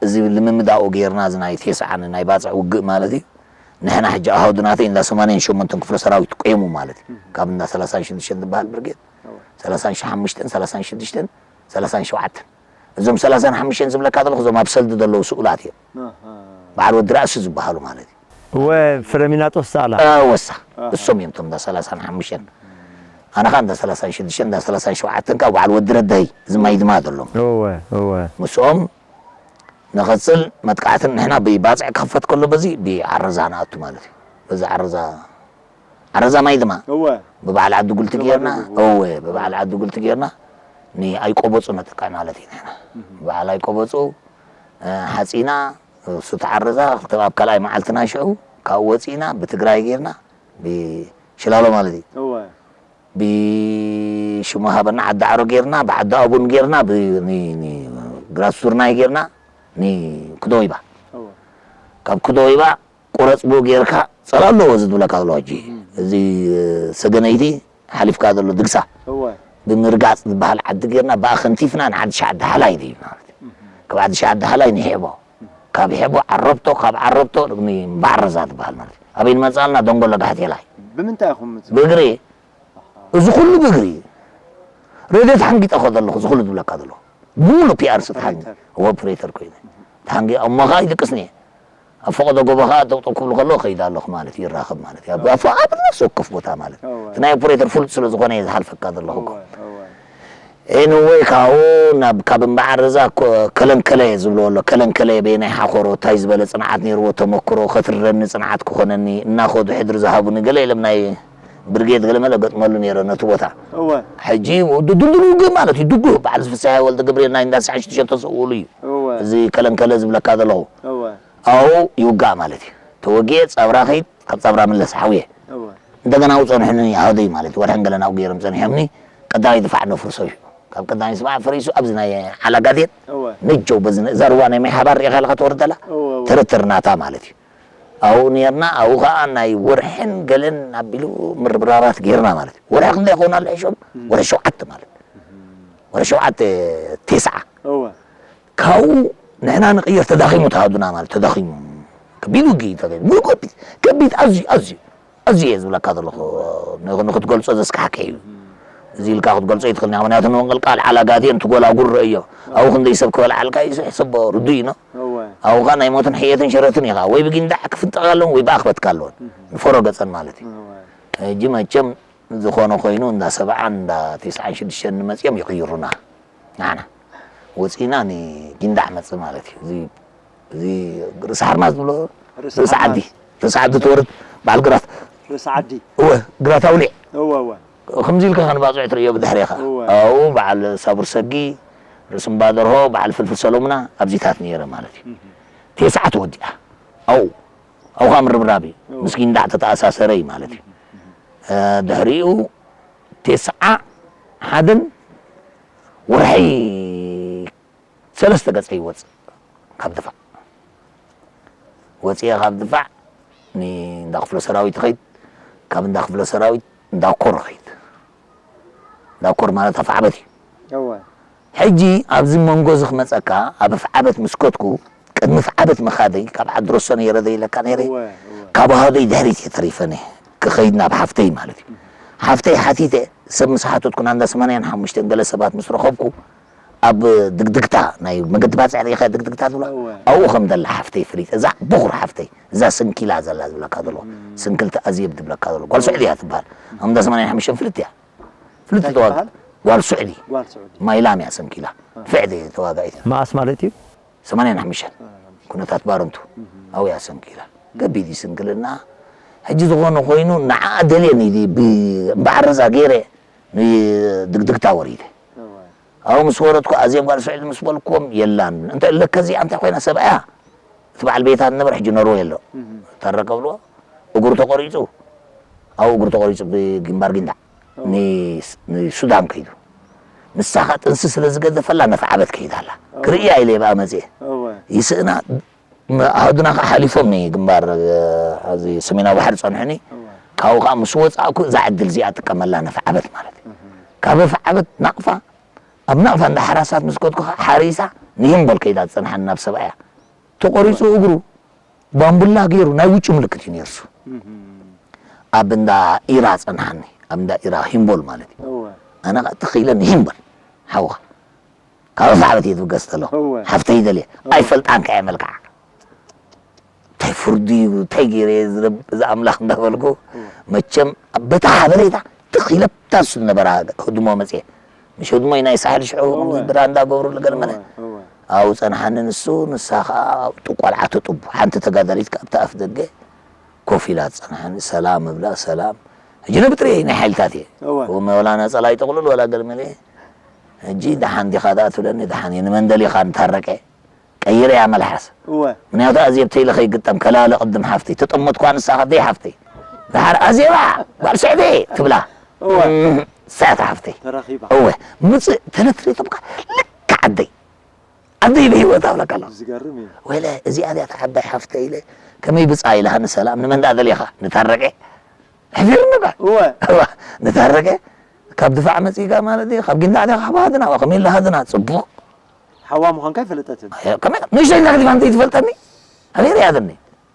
እዚ ልምምድ ኣብኡ ገይርና እዚ ናይ ቴስዓን ናይ ባፅዕ ውግእ ማለት እዩ ንሕና ሕጂ ኣሃዱ ናተይ እንዳ ሰማንያን ሸሞንተን ክፍለ ሰራዊት ቆይሙ ማለት እዩ ካብ እንዳ ሰላሳን ሽዱሽተን ዝበሃል ብርጌድ ሰላሳን ሓሙሽተን ሰላሳን ሽዱሽተን ሰላሳን ሸውዓተን እዞም ሰላሳን ሓሙሽተን ዝብለካ ዘለኹ እዞም ኣብ ሰልዲ ዘለዉ ስኡላት እዮም በዓል ወዲ ራእሲ ዝበሃሉ ማለት እዩ እወ ፍረሚናጦስ ሳላ ወሳ እሶም እዮም እቶም እንዳ ሰላሳን ሓሙሽተን ኣነ ኸዓ እንዳ ሰላሳን ሽዱሽተን እንዳ ሰላሳን ሸውዓተን ካብ በዓል ወዲ ረዳይ ዝማይ ድማ ዘሎም እወ እወ ምስኦም ንኸፅል መጥቃዕትን ንሕና ብባፅዕ ክኽፈት ከሎ በዚ ብዓረዛ ንኣቱ ማለት እዩ በዚ ዓረዛ ዓረዛ ማይ ድማ እወ ብበዓል ዓዲ ጉልቲ ጌርና እወ ብበዓል ዓዲ ጉልቲ ጌርና ንኣይቆበፁ ነጥቅዕ ማለት እዩ ንሕና በዓል ኣይቆበፁ ሓፂና እሱ ተዓረዛ ክተብ ኣብ ካልኣይ መዓልትና ሽዑ ካብኡ ወፂእና ብትግራይ ጌርና ብሽላሎ ማለት እዩ እወ ብሽሙ ሃበና ዓዲ ዓሮ ጌርና ብዓዲ ኣቡን ጌርና ግራስቱርናይ ጌርና ንክደወይባ እወ ካብ ክደወይባ ቁረፅቡ ጌርካ ፀላ ኣለዎ እዚ ዝብለካ ዘሎ ሕጂ እዚ ሰገነይቲ ሓሊፍካ ዘሎ ድግሳ እወ ብምርጋፅ ዝበሃል ዓዲ ጌርና ብኣ ከንቲፍና ንዓዲ ሸዓ ዳሓላይ ድዩ ማለት እዩ ካብ ዓዲ ሸዓ ዳሓላይ ንሄቦ ካብ ሄቦ ዓረብቶ ካብ ዓረብቶ ንባዕረዛ ዝበሃል ማለት እዩ ኣበይ ንመፃልና ደንጎሎ ጋሕቴላይ ብምንታይ ኢኹም ምፅእ ብእግሪ እዚ ኩሉ ብእግሪ እዩ ሬድዮ ተሓንጊጠ ከ ዘለኹ እዚ ኩሉ ዝብለካ ዘለኹ ብሙሉ ፒኣር ስ ተሓንጊ ኦፕሬተር ኮይነ ተሓንጊ እሞ ከዓ ይድቅስኒ እየ ኣብ ፈቐዶ ጎቦ ከዓ ጠቕጠው ክብሉ ከለዉ ከይደ ኣለኹ ማለት እዩ ይራኸብ ማለት እዩ ኣብ ኣብ ነፍሲ ወከፍ ቦታ ማለት እቲ ናይ ኦፕሬተር ፍሉጥ ስለ ዝኾነ እየ ዝሓልፈካ ዘለኹ እኮ ኤንወይ ካብኡ ናብ ካብ እምበዓር እዛ ከለንከለ ዝብልዎ ኣሎ ከለንከለ በየናይ ሓኾሮ እንታይ ዝበለ ፅንዓት ነይርዎ ተመክሮ ከትርረኒ ፅንዓት ክኾነኒ እናኸዱ ሕድሪ ዝሃቡኒ ገለ ኢሎም ናይ ብርጌድ ገለመለ ገጥመሉ ነይረ ነቲ ቦታ እወ ሕጂ ድልድል ውግእ ማለት እዩ ድጉህ በዓል ፍስሃ ወልደ ገብርኤል ናይ እንዳ ሰዓን ሽዱሽተ ተሰውእሉ እዩ እወ እዚ ከለንከለ ዝብለካ ዘለኹ እወ ኣብኡ ይውጋእ ማለት እዩ ተወጊኤ ፃብራ ከይድ ካብ ፃብራ ምለስ ሓውየ እወ እንደገና ውፀንሑኒ ኣህደይ ማለት እዩ ወርሕን ገለን ኣብኡ ገይሮም ፀኒሖምኒ ቀዳማይ ድፋዕ ነፍርሶ እዩ ካብ ቀዳማይ ስባዕ ፈሪሱ ኣብዚ ናይ ዓላ ጋዜጥ እወ ነጀው በዚ እዛ ርዋ ናይ ማይ ሓባር ሪኢኻ ኢልካ ትወርደላ እወ እወ ተረተር ናታ ማለት እዩ ኣብኡ ነርና ኣብኡ ከዓ ናይ ወርሕን ገለን ኣቢሉ ምርብራባት ገይርና ማለት እዩ ወርሒ ክንደይ ይኸውን ኣሎ ሕሾም ወርሒ ሸውዓተ ማለት ወርሒ ሸውዓተ ቴስዓ እወ ካብኡ ንሕና ንቅየር ተዳኺሙ ተሃዱና ማለት ተዳኺሙ ከቢድ ውግእ እዩ ተገ ሙሉ ከቢድ ከቢድ ኣዝዩ ኣዝዩ ኣዝዩ እየ ዝብለካ ዘለኹ። ንኽ-፣ ንኽትገልጾ ዘስካሕክሕ እዩ። እዚ ኢልካ ክትገልጾ ኣይትኽእልን ኢኻ። ምኽንያቱ ንመንቀልቃል ዓላጋት እየን ትጎላጉል ርእዮ። ኣብኡ ክንደይ ሰብ ክበልዓልካ እዩ ሕሰቦ፣ ርዱእ እዩ፣ ኖ? እወ። ኣብኡ ኸኣ ናይ ሞትን ሕየትን ሽረትን ኢኻ። ወይ ብጊንዳዕ ክፍንጠቓ ኣለወን ወይ ብኣኽበትካ ኣለወን። ንፈሮ ገጸን ማለት እዩ። እወ። ሕጂ መቸም ዝኾነ ኮይኑ እንዳ ሰብዓን እንዳ ተስዓን ሽዱሽተን ንመጽኦም ይቕይሩና። ንዓና ወጺእና ንጊንዳዕ መጽእ ማለት እዩ። እዚ፣ እዚ ርእሲ ሓርማዝ ዝብሎ ርእሲ ርእሲ ዓዲ፣ ሓርማዝ። ርእሲ ዓዲ ትወርድ በዓል ግራት። ርእሲ ዓዲ። እወ፣ ግራት ኣውሊዕ። እወ፣ እወ። ከምዚ ኢልካ ከ ንባጽዕ ትርእዮ ብድሕሬኻ። እወ። ኣብኡ በዓል ሳቡር ሰጊ፣ ርእሲ እምባ ደርሆ፣ በዓል ፍልፍል ሰሎሙና ኣብዚታት ነይረ ማለት እዩ። እህ። ተስዓ ተወዲኣ። ኣብኡ፣ ኣብኡ ኸኣ ምርብራብ እዩ። እወ። ምስ ጊንዳዕ ተተኣሳሰረ እዩ ማለት እዩ። እህ፣ እህ። እ፣ ድሕሪኡ ተስዓ ሓደን ወርሒ ሰለስተ ገጸ ይወጽእ ካብ ድፋዕ። ወጺኤ ካብ ድፋዕ ንእንዳ ክፍለ ሰራዊት ይኸይድ፣ ካብ እንዳ ክፍለ ሰራዊት እንዳ ኮር ይኸይድ። እንዳ ኮር ማለት ኣፍዓበት እዩ። እወ። ሕጂ ኣብዚ መንጎ እዚ ክመጸካ፣ ኣብ ኣፍዓበት ምስ ከድኩ፣ ቅድሚ ኣፍዓበት ምኻደይ፣ ካብ ዓዲ ሮሶ ነይረ ዘይለካ ነይረ፣ እወ፣ እወ። ካብ ኣሃደይ ድሕሪት እየ ተሪፈ ነየ፣ ክኸይድ ናብ ሓፍተይ ማለት እዩ። ሓፍተይ ሓቲተ፣ ሰብ ምስ ሓተትኩ፣ ናንዳ ሰማንያን ሓሙሽተን ገለ ሰባት ምስ ረኸብኩ፣ ኣብ ድግድግታ፣ ናይ መገዲ ባጽዕ ርኢኻ ድግድግታ ትብላ? እወ። ኣብኡ ከም ዘላ ሓፍተይ ፈሊጠ። እዛ በኹር ሓፍተይ፣ እዛ ስንኪላ ዘላ ዝብለካ ዘለኹ፣ እም። ስንክልቲ ኣዜብ ዝብለካ ዘለኹ፣ ጓል እወ። ስዑዲ እያ ትበሃል። ኣብ እንዳ ሰማንያን ሓሙሽተን ፍልጥቲ እያ። ፍልጥቲ እንታይ ተዋጋ-፣ ትበሃል? ጓል ስዑዲ። ጓል ስዑዲ። ማይላም እያ ስንኪላ። እ። ፍዕቲ ተዋጋኢት እያ። መኣስ ማለት እዩ? ሰማንያን ሓሙሽተን። ሰማንያን ሓሙሽተን። ኩነታት ባረንቱ። እም። ኣብኡ እያ ስንኪላ። እም። ከቢድ እዩ ስንክልና። ሕጂ ዝኾነ ኮይኑ፣ ንዓኣ ደልየ ንይዲ ብ-፣ እምበኣር እዛ ገይረ ንድግድግታ ወሪደ። እወ። ኣብኡ ምስ ወረድኩ ኣዜብ ጓል ስዑዲ ምስ በልኩዎም የላን። እንተ እለከ እዚኣ እንታይ ኮይና ሰብኣያ? እቲ በዓል ቤታ ዝነበረ ሕጂ ኖርወይ ኣሎ። እህ። ታረቀ ብልዎ እግሩ ተቆሪጹ። ኣብኡ እግሩ ተቆሪጹ ብግንባር ጊንዳዕ እወ። ንስ-፣ ንሱዳን ከይዱ። ንሳ ኸኣ ጥንሲ ስለ ዝገደፈላ ነፍዓበት ከይዳ ኣላ። እወ። ክርእያ ኢለ እየ ብኣ መጽየ። እወ። ይስእና ም-፣ ኣሃዱና ኸዓ ሓሊፎም ንግንባር፣ እ፣ ኣብዚ ሰሜናዊ ባሕሪ ጸንሑኒ። እወ። ካብኡ ኸዓ ምስ ወጻእኩ እዛ ዕድል እዚኣ እጥቀመላ ነፍዓበት ማለት እዩ። እህ። ካብ ነፍዓበት ናቕፋ፣ ኣብ ናቕፋ እንዳ ሓራሳት ምስ ከድኩ ኸዓ ሓሪሳ ንሂምቦል ከይዳ ዝጸንሓኒ ናብ ሰብኣያ። ተቖሪጹ እግሩ፣ ባምቡላ ገይሩ፣ ናይ ውጩ ምልክት እዩ ነይሩ እሱ። እህ። ኣብ እንዳ ኢራ ጸንሓኒ፣ ኣብ እንዳ ኢራ ሂምቦል ማለት እዩ። እወ። ኣነ ኸዓ ትኽ ኢለ ንሂምቦል ሓውኻ። ካብ ኣፍዓበት እየ ዝብገስ ዘለኹ። እወ። ሓፍተይ ደልየ። እወ። ኣይፈልጣን ከኣ እየ መልክዓ። እንታይ ፍርዲ እዩ፣ እንታይ ገይረ እየ ዝረብ-፣ እዚ ኣምላኽ እንዳበልኩ፣ እወ። መቸም በታ ሓበሬታ ትኽ ኢለ ኣብታ እሱ ዝነበራ ህድሞ መጽየ። ምሽ ህድሞይ ናይ ሳሕል ሽዑ እወ። ከምዚ ብራንዳ ገብሩሉ ገለ መለ። እወ፣ እወ። ኣብኡ ጸንሓኒ ንሱ፣ ንሳ ኸኣ ኣብቲ ቆልዓ ትጥቡ። ሓንቲ ተጋዳሊት ከኣ ኣብቲ ኣፍ ደገ ኮፍ ኢላ ትጸንሓኒ፣ ሰላም እብላ፣ ሰላም። ሕጂ ንብጥሪ ናይ ሓይልታት እየ። እወ። ወላ ነጸላ ይጥቕልል፣ ወላ ገለ መለ። ሕጂ ደሓን ዲኻ ደኣ ትብለኒ፣ ደሓን እየ። ንመን ደሊኻ ንታረቀ? ቀይረያ መልሓስ። እወ። ምኽንያቱ ኣዜብ ተይለ ከይግጠም ከላለ ቅድም ሓፍተይ። ተጠመትኳ ንሳ ከደይ ሓፍተይ። ደሓር ኣዜባ፣ ጓል ስዕዲ ትብላ። እወ። እም፣ ሳያት ሓፍተይ። ተራኺባ። እወ። ምጽእ ተለትሪቶምካ ልክዕ ኣደይ። ኣደይ ብህይወት ኣብለካ ኣለኹ። ዝገርም እዩ። ወይለ፣ እዚኣ እዚኣ እታ ዓባይ ሓፍተይ ኢለ፣ ከመይ ብጻ ኢልሃኒ ሰላም፣ ንመን ደኣ ደሊኻ? ንታረቀ? ኣሕፊርኒ እኳ። እወ። እዋ፣ ንታረቀ፣ ካብ ድፋዕ መጺእካ ማለት ድዩ? ካብ ጊንዳዕ ዲኻ? ካብ ሃድና፣ እዋ፣ ከመይ ኢላ ሃድና? ጽቡቕ። ሓዋ ምዃንካ ኣይፈለጠትን። ኣየ፣ ከመይ፣ ንእሽተይ እንዳ ገዲፋ እንተይትፈልጠኒ፣ ኣበይ ርእያትኒ?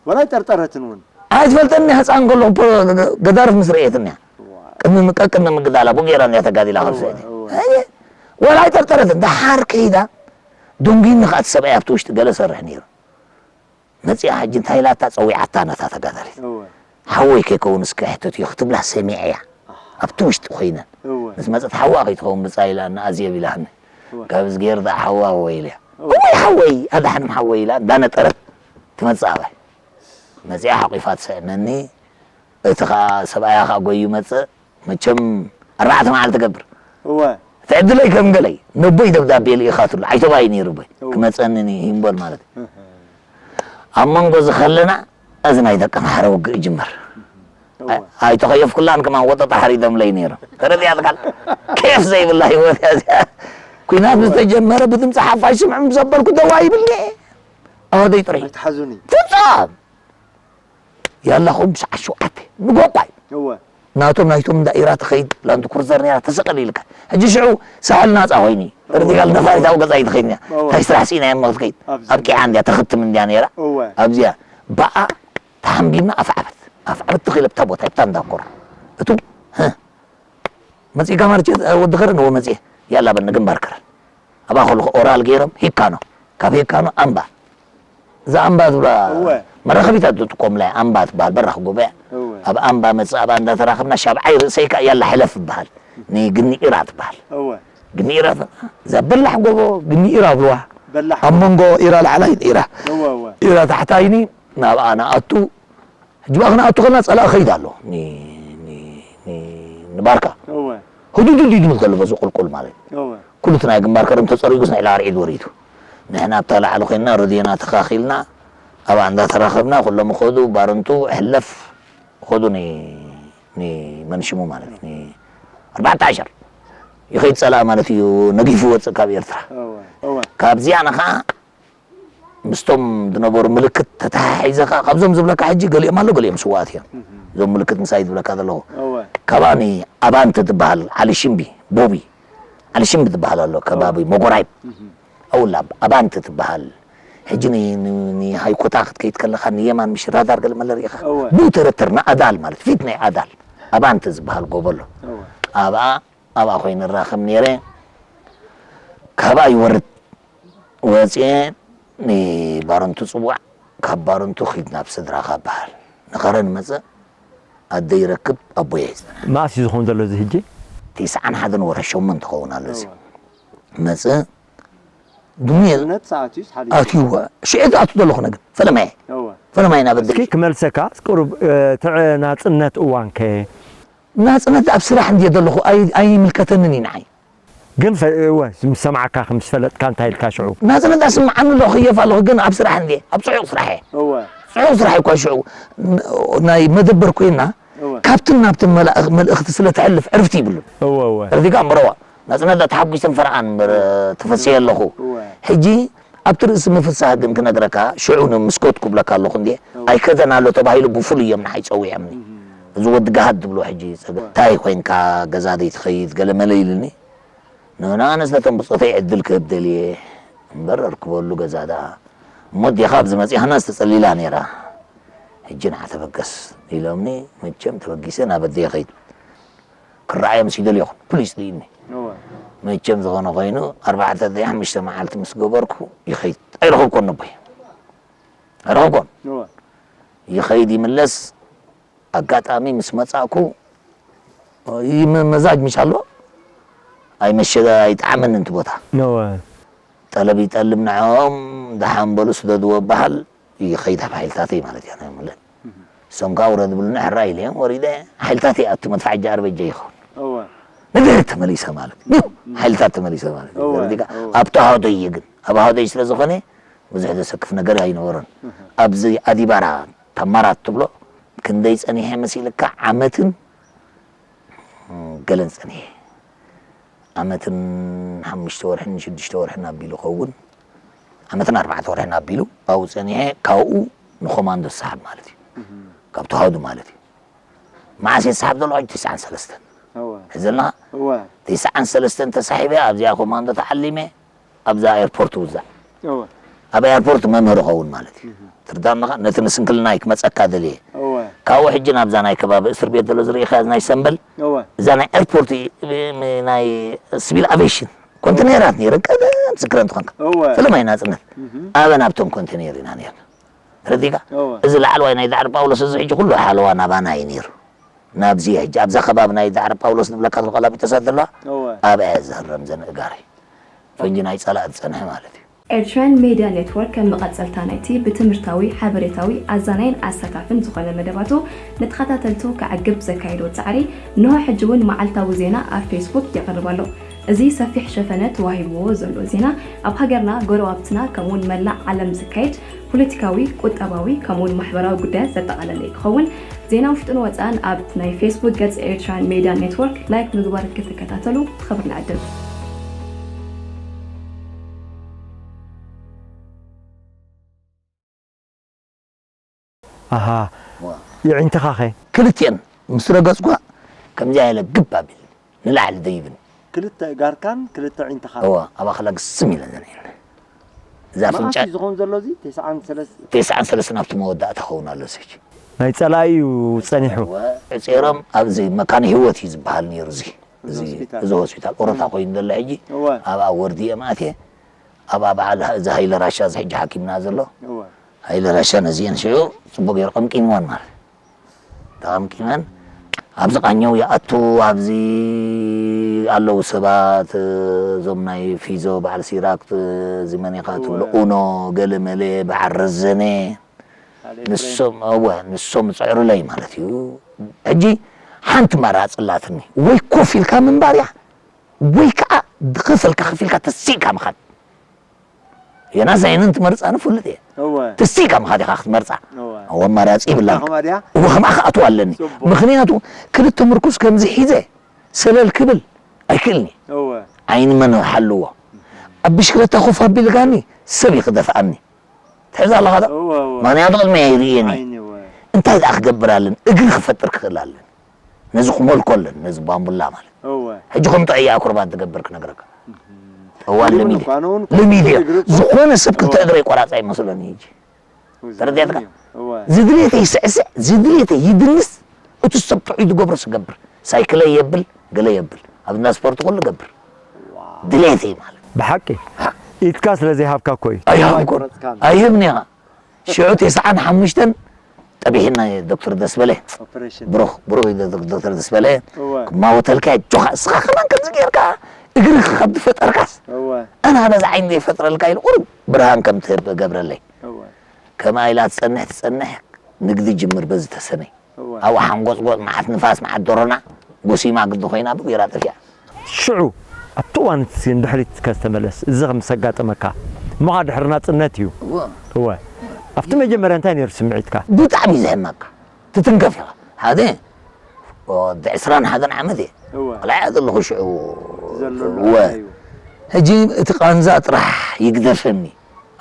ወላ ኣይጠርጠረትን እውን። ኣይትፈልጠኒ፣ ህፃን ከለኹ ፖ-፣ ገ-፣ ገ-፣ ገዳርፍ ምስ ረእየትኒ እያ። እዋ። ቅድሚ ም-፣ ቀቅድሚ ምግዳላ፣ ቡጌራ እንድያ ተጋዲላ ካብ እዋ፣ ስእሊ። እዋ። ኣየ፣ ወላ ኣይጠርጠረትን። ደሓር ከይዳ፣ ደንጉይኒ ከኣ እቲ ሰብኣይ ኣብቲ ውሽጢ ገለ ሰርሕ ነይሩ። መጺኣ ሕጂ እንታይ ኢላታ ጸዊዓታ ነታ ተጋዳሊት። እወ። ሓወይ ከይከውን እስከ ሕተትዮ ክትብላ ሰሚዐያ። ኣሃ። ኣብቲ ውሽጢ ኮይነን። እወ። ምስ መጸት ሓዋ ከይትኸውን ብጻይ ኢላ እና ኣዜብ ኢላኒ። እወ። ካብ እዝጌር ደኣ ሓዋ ወይ ኢለያ። እወ። እወይ ሓወይ፣ ኣድሓንም ሓወይ ኢላ እንዳነጠረት ትመጽእ ኣባይ። መጺኣ ሓቂፋ ትስዕመኒ። እቲ ኸኣ ሰብኣያ ኸኣ ጎዩ መጽእ። መቸም ኣርባዕተ መዓልቲ ትገብር። እወ። እቲ ዕድለይ ከም ገለይ፣ ነቦይ ደብዳቤ ልኢኻትሉ፣ ኣይተባይ ነይሩ ቦይ። እወ። ክመጸኒ ኒ-፣ ሂምቦል ማለት እዩ። እህ። ኣብ መንጎ እዚ ከለና፣ እዚ ናይ ደቂ ኣምሓራ ውግእ ይጅመር። እወ። ኣይ-፣ ኣይተኸየፍኩላን ከማን ወጠጣ ሓሪዶምለይ ነይሮም። ተረዲኣትካ? ኬፍ ዘይብላ ህይወት እያ እዚኣ። ኲናት ምስ ተጀመረ ብድምፂ ሓፋሽ ስምዑ ምስ ዘበልኩ ደው ኣይብልኒ። ኣወደይ ጥሩይ። ኣይትሓዙኒ። ፍጹም። ያላኹም ሰዓት ሸውዓተ ንጎቋይ። እወ። ናቶም ናይቶም እንዳ ኢራ ትኸይድ ላንድ ክሩዘር ነይራ ተሰቐል ኢልካ። ሕጂ ሽዑ ሳሕል ናጻ ኮይኑ እዩ። እወ። ርዲጋል ነፋሪት ኣብ ገዛ ኣይትኸይድ እያ። እወ። እንታይ ስራሕ ስኢና እያ እሞ ክትከይድ? ኣብዚ። ኣብ ቂዓ እንድያ ተኽትም እንድያ ነይራ። እወ። ኣብዚኣ ብኣ ተሓምቢምና ኣፍዓበት። ኣፍ ዓበቲ ኺለ ብታ ቦታ ብታ እንዳኮራ እቱ መጺእካ ማርቸት ወዲ ኸረን እዎ መጺኤ ያላ በል ንግንባር ከረን ኣባ ከለኹ ኦራል ገይሮም ሂካኖ ካብ ሂካኖ ኣምባ እዛ ኣምባ ዝብላ እወ። መራኸቢታት ዝጥቀሙላ ኣምባ ትበሃል በራኽ ጉባኤ እወ። ኣብ ኣምባ መጽእ ኣባ እንዳተራኸብና ሻብዓይ ርእሰይ ከኣ ያላ ሕለፍ ይበሃል ንግኒ ኢራ ትበሃል እወ። ግኒ ኢራ እዛ በላሕ ጎቦ ግኒ ኢራ ብልዋ በላሕ ኣብ መንጎ ኢራ ላዕላይ ኢራ እወ እወ። ኢራ ታሕታይኒ ናብኣ ንኣቱ ሕጂ ብኣ ክንኣቱ ከለና ጸላኢ ኸይድ ኣሎ ኒ- ኒ- ኒ- ንባርካ እወ። ህዱዱድ እዩ ዝብል ዘሎ በዚ ቁልቁል ማለት እወ። ኩሉ እቲ ናይ ግንባር ከረም ተጸሪጉስ ናይ ላዕሊ ዒድ ወሪዱ ንሕና ኣብታ ላዕሊ ኮይንና ረድዮና ተኻኺልና ኣብኣ እንዳተራኸብና ኩሎም ኸዱ ባረንቱ ሕለፍ ኸዱ ኒ- ኒ- መንሽሙ ማለት ኒ- ኣርባዕተ ዓሸር ይኸይድ ጸላኢ ማለት እዩ ነጊፉ ወፅእ ካብ ኤርትራ እወ። እወ። ካብዚኣ ንኸዓ ምስቶም ዝነበሩ ምልክት ተተሓሒዘ ከዓ ካብዞም ዝብለካ ሕጂ ገሊኦም ኣሎ ገሊኦም ስዋኣት እዮም እዞም ምልክት ምሳይ ዝብለካ ዘለኹ እወ። ካባኒ ኣባንተ ትበሃል ዓሊ ሽምቢ ቦቢ ዓሊ ሽምቢ ትበሃል ኣሎ ከባቢ ሞጎራይብ ኣውላ ኣባንተ ትበሃል ሕጂ ን- ን- ንሃይኮታ ክትከይድ ከለካ ንየማን ምሽ ራዳር ገለ መለ ርኢኻ እወ። ብኡ ተረተር ንኣዳል ማለት ፊት ናይ ኣዳል ኣባንተ ዝበሃል ጎቦ ኣሎ እወ። ኣብኣ ኣብኣ ኮይነ ራኸብ ነይረ ካብኣ ይወርድ ወፅኤ ንባረንቱ ፅዋዕ ካብ ባረንቱ ኺድ ናብ ስድራኻ በሃል ንኸረን መፅእ ኣደ ይረክብ ኣቦየ ይፅንሕ መኣስ እዩ ዝኸውን ዘሎ እዚ ህጂ? ትስዓን ሓደን ወርሒ ሸሞንተ ኸውን ኣሎ እዚ መፅእ ድሙየ እምነት ሰዓትዩስ ሓሊፉ ኣትዩዋ ሽዑ ዝኣቱ ዘለኹ ነግን ፈለማየ እወ ፈለማየ ናብ እስኪ ኣደይ ክመልሰካ ቁሩብ እቲ ናፅነት እዋንከ ናፅነት ኣብ ስራሕ እንድየ ዘለኹ ኣይ- ኣይምልከተንን እዩ ንዓይ ግን ፈ- እወ ምስ ሰማዕካ ምስ ፈለጥካ እንታይ ኢልካ ሽዑ ናፅነት ኣስምዓኒ ኣለኹ ክየፍ ኣለኹ ግን ኣብ ስራሕ እንድየ ኣብ ፅዑቕ ስራሕ እየ እወ ፅዑቕ ስራሕ እኳ ሽዑ ን- ናይ መደበር ኮይና እወ ካብትን ናብትን መላእኽ- መልእኽቲ ስለ ተሕልፍ ዕርፍቲ ይብሉን እወ እወ ተረዲካ እምበረዋ ናፅነት ተሓጒሰን ፈረቓን እምበር ተፈሲሐ ኣለኹ እወ ሕጂ ኣብቲ ርእሲ ምፍሳህ ግን ክነግረካ ሽዑ ንምስኮት ክብለካ ኣለኹ እንዴ ኣይከደን ኣሎ ተባሂሉ ብፍሉይ እዮም ንሓይ ፀዊዖምኒ እዚ ወዲ ገሃድ ዝብሎ ሕጂ ፀገ እንታይ ኮይንካ ገዛ ዘይትኸይድ ገለ መለ ኢሉኒ ንና ኣነስ ነቶም ብፆተይ ዕድል ክህብ ደልየ እምበር ኣርክበሉ ገዛ ደኣ እሞ ኣዴኻ ኣብዚ መፂኣና ዝተፀሊላ ነይራ ሕጂ ንዓ ተበገስ ኢሎምኒ መቸም ተበጊሰ ናብ ኣደየ ኸይድ ክረኣዮም ሲደልዮ ኩሉ ይፅልእኒ መቸም ዝኾነ ኮይኑ ኣርባዕተ ደይ ሓሙሽተ መዓልቲ ምስ ገበርኩ ይኸይድ ኣይረኸብኮን ነቦይ ኣይረኸብኮን ይኸይድ ይምለስ ኣጋጣሚ ምስ መፃእኩ መዛጅ ምሽ ኣሎ ኣይመሸ ኣይጠዓመን ንቲ ቦታ ጠለብ ይጠልብ ንዕኦም ደሓን በሉ ስደድዎ በሃል ይኸይድ ኣብ ሓይልታተይ ማለት እያ ናይ ሙለን እሶም ከዓ ውረድ ብሉኒ ሕራይ ኢለዮም ወሪደ ሓይልታተይ ኣቱ መድፋዕ ጃር በጃ ይኸውን እወ ነገር ተመሊሰ ማለት እዩ ሓይልታት ተመሊሰ ማለት እዩ እወ፣ ተረዲእካ? እወ። ኣብቲ ሃዶ እየ ግን ኣብ ሃዶ ስለ ዝኾነ ብዙሕ ዘሰክፍ ነገር ኣይነበሮን ኣብዚ ኣዲባራ ተማራት ትብሎ ክንደይ ፀኒሐ መሲልካ ዓመትን ገለን ፀኒሐ ዓመትን ሓሙሽተ ወርሕን ሽዱሽተ ወርሕን ኣቢሉ ኸውን ዓመትን ኣርባዕተ ወርሕን ኣቢሉ ኣብኡ ፀኒሐ ካብኡ ንኮማንዶ ዝሰሓብ ማለት እዩ ካብ ተዋህዶ ማለት እዩ መዓስ እየ ዝሰሓብ ዘለኹ ሕጂ ተስዓን ሰለስተን እወ ሕዘልና እወ ተስዓን ሰለስተን ተሳሒበ ኣብዚኣ ኮማንዶ ተዓሊመ ኣብዛ ኤርፖርት ውዛዕ እወ ኣብ ኤርፖርት መምህር ኸውን ማለት እዩ ትርዳም ነኻ ነቲ ንስንክልናይ ክመፀካ ደልየ እወ ካብኡ ሕጂ ናብዛ ናይ ከባቢ እስር ቤት ዘሎ ዝርኢኻ ናይ ሰንበል እወ እዛ ናይ ኤርፖርት ናይ ሲቪል ኣቬሽን ኮንተነራት ነይረን ቀደም ስክረ እንትኾንካ እወ ፈለማይ ናፅነት እህ ኣበን ኣብቶም ኮንተነር ኢና ነርና ተረዲእካ እወ እዚ ላዕለዋይ ናይ ዳዕሮ ጳውሎስ እዚ ሕጂ ኩሉ ሓለዋ ናባና እዩ ነይሩ ናብዚ ሕጂ ኣብዛ ከባቢ ናይ ዳዕሮ ጳውሎስ ንብለካ ዘለኹ ኣላቢተሳት ዘለዋ እወ ኣብኣ እየ ዝህረም ዘንእጋረይ ፈንጂ ናይ ፀላእ ዝፀንሐ ማለት እዩ Eritrean Media Network ከም መቐጸልታ ናይቲ ብትምህርታዊ፣ ሓበሬታዊ፣ ኣዛናይን ኣሳታፍን ዝኾነ መደባቱ ንተኸታተልቱ ከዕግብ ዘካየዶ ጻዕሪ እንሆ ሕጂ እውን መዓልታዊ ዜና ኣብ ፌስቡክ የቕርብ ኣሎ። እዚ ሰፊሕ ሸፈነ ተዋሂብዎ ዘሎ ዜና ኣብ ሃገርና፣ ጎረባብትና ከምኡውን መላእ ዓለም ዝካየድ ፖለቲካዊ፣ ቁጠባዊ ከምኡውን ማሕበራዊ ጉዳያት ዘጠቓለለ እዩ ክኸውን። ዜና ውሽጥን ወፃእን ኣብ ናይ ፌስቡክ ገፅ ኤርትራን ሜድያ ኔትወርክ ላይክ ምግባር ክትከታተሉ ብኽብሪ ንዕድም። ኣሃ የዒንትኻ ኸ ክልቲኤን ምስ ረገፅኳ ከምዚኣ ኢለ ግብ ኣቢል ንላዕሊ ደይብን ክልተ እጋርካን ክልተ ዒንትኻን እዋ ኣብ ኣኽላ ግስም ኢለን ዘንዒን እዛ ኣፍንጫ መዓስ እዩ ዝኸውን ዘሎ እዚ ተስዓን ሰለስተ ተስዓን ሰለስተ ናብቲ መወዳእታ ኸውን ኣሎ እዚ ሕጂ ናይ ጸላኢ እዩ ጸኒሑ። ጼሮም ኣብዚ መካነ ህይወት እዩ ዝበሃል ነይሩ። እዚ እዚ ሆስፒታል። እዚ ሆስፒታል ኦሮታ ኮይኑ ዘሎ ሕጂ እወ። ኣብኣ ወርድየ ማእትየ ኣብኣ በዓል እዚ ሃይለ ራሻ እዚ ሕጂ ሓኪምና ዘሎ እወ። ሃይለ ራሻ ነዚአን ሽዑ ጽቡቅ ገይሩ ቀምቂምወን ማለት ተቐምቂመን ኣብዚ ቃኘው ይኣቱ ኣብዚ ኣለዉ ሰባት እዞም ናይ ፊዞ በዓል ሲራክት እዚ መኒኻ ትብሎ ኡኖ ገለ መለ በዓል ረዘነ ንሶም እወ ንሶም ዝፅዕሩለይ ማለት እዩ። ሕጂ ሓንቲ ኣማራፂ ኣላትኒ ወይ ኮፍ ኢልካ ምንባር እያ ወይ ከዓ ከፈልካ ከፊልካ ተሲእካ ምኻድ። ዮናስ ኣይንን ትመርፃ ንፍልጥ እየ። እወ ተሲእካ ምኻድ ኢኻ ክትመርፃ። እወ እወ ኣማራፂ ይብላን። ከማድያ እወ ከምኣ ክኣትዋ ኣለኒ። ጽቡቕ። ምኽንያቱ ክልተ ምርኩስ ከምዚ ሒዘ ሰለል ክብል ኣይክእልኒ። እወ ዓይኒ መን ሓልዎ ኣብ ብሽክለታ ኮፍ ኣቢልካኒ ሰብ ይኽደፍኣኒ። ትሕዝ ኣለኻ ዶ? እወ እወ ምኽንያቱ ቅድሚ ይርእየኒ ዓይኒ እወ እንታይ ደኣ ክገብር ኣለን እግሪ ክፈጥር ክኽእል ኣለን። ነዚ ክመልኮ ኣለን ነዚ ባምቡላ ማለት እወ ሕጂ ከም ጥዑይ ኣኩርባት ትገብር ክነግረካ። እዋ እኔ እውን ለሚድ እኮ፣ ኣነ እውን እኮ ለሚድ እየ እግሪ እኮ ዝኾነ ሰብ ክልተ እወ። እግረይ ቆራፃ ይመስለኒ ሕጂ። ተረዲእካ? እወ ዝድልየተይ ይስዕስዕ ዝድልየተይ ይድንስ እቲ ሰብ ጥዑይ ዝገብሮ ስገብር ሳይክለይ የብል ገለ የብል ኣብ እንዳ ስፖርት ኩሉ ገብር ድልየተይ ማለት ብሓቂ ኢድካ ስለ ዘይሃብካ እኮ እዩ። ኣይሃብኩን ኣይህብን ኢኻ ሽዑ ተስዓን ሓሙሽተን ጠቢሕና ዶክተር ደስበለ ኦፕሬሽን ብሩኽ ብሩኽ ኢለ ዶክተር ደስበለ እወ ክማወተልካ ጆኻ እስኻ ከማን ከምዚ ጌርካ እግርኻ ካብ ዝፈጠርካስ እወ ኣና ነዚ ዓይኒ ዘይፈጥረልካ ኢሉ ቁሩብ ብርሃን ከም ትህብ ገብረለይ እወ ከምኣ ኢላ ትጸንሕ ትጸንሕ ንግዲ ጅምር በዚ ተሰነይ እወ ኣብኡ ሓንጎጽጎጽ መዓት ንፋስ መዓት ዶሮና ጎሲማ ግዲ ኮይና ብጉራ ጠፊኣ ሽዑ ኣብቲ እዋን እቲ ንድሕሪት ከስተመለስ እዚ ከም ዘጋጠመካ እሞ ድሕሪ ናጽነት እዩ። እወ ኣብቲ መጀመርያ እንታይ ነይሩ ስምዒትካ? ብጣዕሚ ዘሕመካ ትትንከፍ ኢኻ ሓደ ወዲ ዕስራን ሓደን ዓመት እየ እወ ቆልዓ እየ ዘለኹ ሽዑ ዘሎ እወ እዩ ሕጂ እቲ ቃንዛ ጥራሕ ይግደፈኒ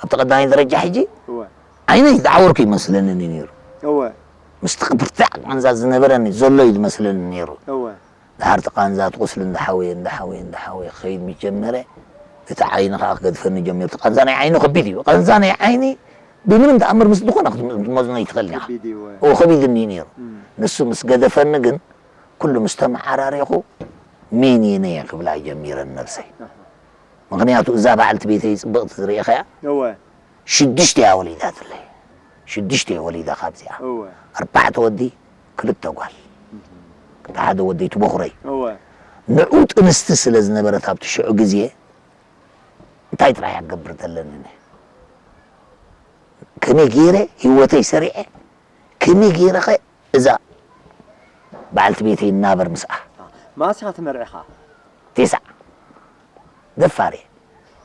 ኣብቲ ቀዳማይ ደረጃ ሕጂ እወ ዓይነይ ዝዓወርኩ ይመስለኒ ነይሩ እወ ምስቲ ብርታዕ ቃንዛ ዝነበረኒ ዘሎ እዩ ዝመስለኒ ነይሩ እወ ድሓር እቲ ቃንዛ እቲ ቁስሊ እንዳሓወየ እንዳሓወየ እንዳሓወየ ክኸይድ ምስ ጀመረ እቲ ዓይኒ ከዓ ክገድፈኒ ጀሚሩ እቲ ቃንዛ ናይ ዓይኒ ከቢድ እዩ ቃንዛ ናይ ዓይኒ ብምንም ተኣምር ምስ ዝኾነ ክትመዝኖ ይትኽእል ኢኻ ከቢድ እዩ እወ ኦ ከቢድኒ እዩ ነይሩ እም ንሱ ምስ ገደፈኒ ግን ኩሉ ምስ ተመዓራሪኹ ሜን እየ ነየ ክብላ ጀሚረን ነብሰይ ምኽንያቱ እዛ በዓልቲ ቤተይ ፅብቕቲ ዝርእኻያ እወ ሽዱሽተ እያ ወሊዳትለይ ሽዱሽተ እየ ወሊዳ ካብዚኣ እወ ኣርባዕተ ወዲ ክልተ ጓል እቲ ሓደ ወደይ ትበኹረይ እወ ንዑ ጥንስቲ ስለ ዝነበረት ኣብቲ ሽዑ ግዜ እንታይ ጥራሕ እያ ክገብር ዘለኒ ከመይ ገይረ ህይወተይ ሰሪዐ ከመይ ገይረ ኸ እዛ በዓልቲ ቤተይ እናበር ምስኣ ማስኻ ትመርዕኻ ቴስዓ ደፋር እየ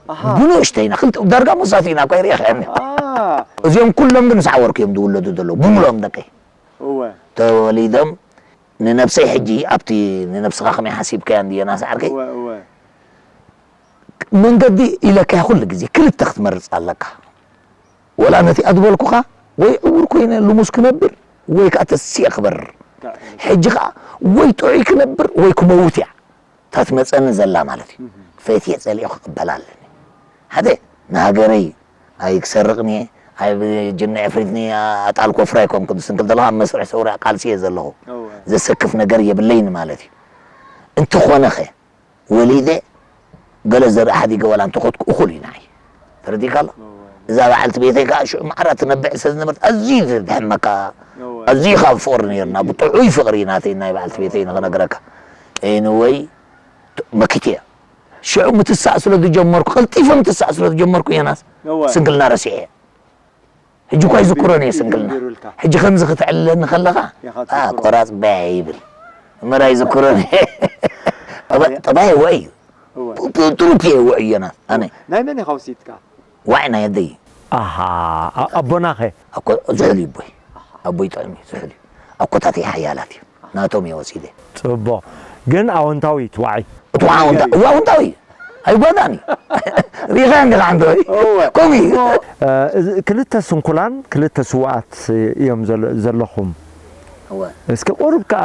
ኣሃ ብንእሽተይና ክልተ ዳርጋ መሳቲና እኳ ይሪእኻ እኒኻ ኣ እዚኦም ኩሎም ግን ምስ ዓወርኩ እዮም ዝውለዱ ዘለዉ ብምልኦም ደቀይ እወ ተወሊዶም ንነብሰይ ሕጂ ኣብቲ ንነብስኻ ከመይ ሓሲብካያ እንድየና ሰዓርከይ እወ እወ መንገዲ ኢለካያ ኩሉ ግዜ ክልተ ክትመርፅ ኣለካ ወላ ነቲኣ ዝበልኩኻ ወይ ዕውር ኮይነ ልሙስ ክነብር ወይ ከዓ ተሲኤ ክበርር ሕጂ ከዓ ወይ ጥዑይ ክነብር ወይ ክመውት እያ እታ ትመፀኒ ዘላ ማለት እዩ ፈትየ ፀሊኦ ክቅበላ ኣለኒ ሓደ ንሃገረይ ኣይክሰርቕን እየ ኣብ ጅኒ ዕፍሪትኒ ኣጣል ኮፍራ ኣይኮንኩን ዝስንክል ዘለኹ ኣብ መስርሕ ሰውራ ቃልሲ እየ ዘለኹ እወ ዘሰክፍ ነገር የብለይን ማለት እዩ እንተኾነ ኸ ወሊደ ገለ ዘርኢ ሓዲገ ዋላ እንተኾትኩ እኹል እዩ ንዓይ ተረዲእካ ኣሎ እዛ በዓልቲ ቤተይ ከዓ ሽዑ ማዕራ ትነብዕ ስለ ዝነበረት ኣዝዩ ዘድሕመካ እወ ኣዝዩ ካብ ፍቕሪ ነይርና ብጥዑይ ፍቕሪ ናተይ ናይ በዓልቲ ቤተይ ንኽነግረካ ኤንወይ መኪት እያ ሽዑ ምትሳእ ስለ ዝጀመርኩ ቀልጢፈ ምትሳእ ስለ ዝጀመርኩ ዮናስ እወ ስንክልና ረሲዐ ሕጂ እኳ ይዝክሮን እየ ስንክልና ቢሩልካ ሕጂ ከምዚ ክትዕልለኒ ከለኻ ኢኻ ኣ ትዝክሮ። ቆራፅ በያ ይብል እምበር ኣይዝክሮን እየ ጠባ- ጠባይ ወ እዩ እወ ቱ- ትሩት እየ ወ እየና ኣነ ናይ መን ኢኻ ውሲድካ ዋዕ ናይ ኣደይ ኣሃ ኣ- ኣቦና ኸ ኣኮ ዝሑል እዩ ኣቦይ ኣቦይ ጥዕሚ ዝሑል እዩ ኣኮታተይ ሓያላት እዩ ናቶም እየ ወሲደ ጽቡቕ ግን ኣወንታዊት ዋዒ እቲ ዋዕውንታ ዋውንታዊ ኣይጓዳኒ ሪኻ እንዲኻ ሓንቲ ወይ እወ ከምኡ እዩ እ፣ እዚ ክልተ ስንኩላን ክልተ ስውኣት እዮም ዘለ- ዘለኹም እወ እስኪ ቁሩብ ከዓ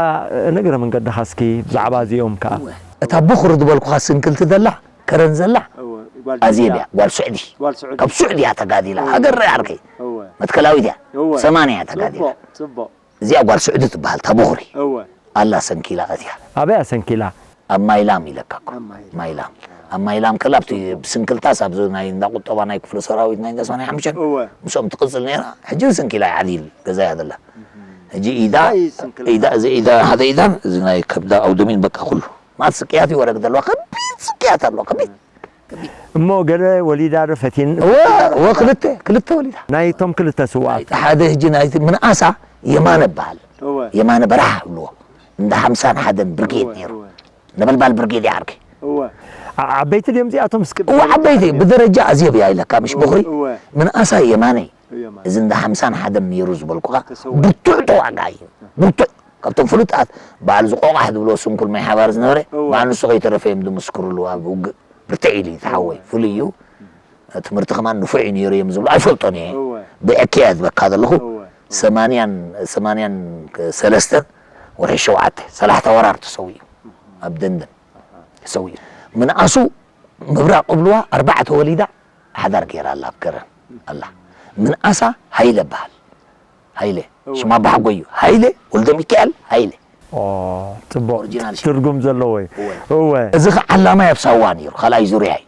ንእግረ መንገድኻ እስኪ ብዛዕባ እዚኦም ከዓ እወ እታ ብኹር ዝበልኩኻ ስንክልቲ ዘላ ከረን ዘላ እወ ጓል ኣዜብ ጅዳ። እያ ጓል ስዑዲ ጓል ስዑዲ ካብ ስዑዲ እያ ተጋዲላ ሃገር ርኣ ዓርከይ እወ መትከላዊት እያ እወ ሰማንያ እያ ተጋዲላ ጽቡቕ ጽቡቕ እዚኣ ጓል ስዑዲ ትበሃል፣ እታ በኹሪ። እወ ኣላ ሰንኪላ ኣትያ። ኣበይ ኣሰንኪላ? ኣብ ማይላም ኢለካ እኮ። ኣብ ማይላም። ማይላም። ኣብ ማይላም ከላ ኣብቲ ብስንክልታስ ኣብዚ ናይ እንዳ ቁጠባ ናይ ክፍለ ሰራዊት ናይ እንዳ ሰማንያ ሓሙሽተ እወ ምስኦም ትቕጽል ነይራ። ሕጂ እውን ሰንኪላ እያ ዓዲል ገዛ እያ ዘላ። ሕጂ ኢዳ እንታይ እዩ ስንክልታ? ኢዳ እዚ ኢዳ ሓደ ኢዳን እዚ ናይ ከብዳ ኣውደሚን በቃ ኩሉ። ማለት ስቅያት ይወረግ ዘለዋ ከቢድ ስቅያት ኣለዋ ከቢድ። እሞ ገለ ወሊዳ ዶ ፈቲን? እወ እወ ክልተ ክልተ ወሊዳ። ናይቶም ክልተ ስውኣት እቲ ሓደ ሕጂ ናይቲ ምንኣሳ የማነ በሃል። እወ የማነ በራሕ ብልዎ። እንዳ ሓምሳን ሓደን ብርጌድ እወ ነይሩ። እወ ነበልባል ብርጌድ ይዓርኪ። እወ ዓ- ዓበይቲ ድዮም እዚኣቶም እስኪ እወ ዓበይቲ ብደረጃ ኣዝየብ እያ ኢለካ ምሽ በኹሪ። እወ ምንኣሳ የማነ እዮማ እዚ እንዳ ሓምሳን ሓደን ነይሩ ዝበልኩኻ ተሰውአ። ብርቱዕ ተዋጋኢ እዩ። ብርቱዕ ካብቶም ፍሉጣት በዓል ዝቆቋሕ ዝብሎ ስንኩል ማይ ሓባር ዝነበረ እወ። በዓል ንሱ ከይተረፈ እዮም ዝምስክርሉ ኣብ ውግእ ብርትዕ ኢሉ እዩ ተሓወይ ፍሉይ እዩ። ትምህርቲ ከማን ንፉዕ እዩ ነይሩ እዮም ዝብሉ ኣይፈልጦን እየ። እወ ብዕክያ ዝበካ ዘለኹ እወ ሰማንያን ሰማንያን ሰለስተን ወርሒ ሸውዓተ ሰላሕታ ወራር ተሰዊኡ ኣብ ደንደን ተሰዊኡ ምንኣሱ ምብራቕ እብልዋ ኣርባዕተ ወሊዳ ሓዳር ገይራ ኣላ ኣብ ከረን ኣላ ምንኣሳ ሃይለ በሃል ሃይለ ሽማ ኣባሓጎይ እዩ ሃይለ ወልደ ሚካኤል ሃይለ ኦ፣ ጽቡቕ ኦሪጂናል ሽም። ትርጉም ዘለዎ እዩ። እወ። እወ እዚ ኸዓ ዓላማይ ኣብ ሳዋ ነይሩ ካልኣይ ዙርያ እዩ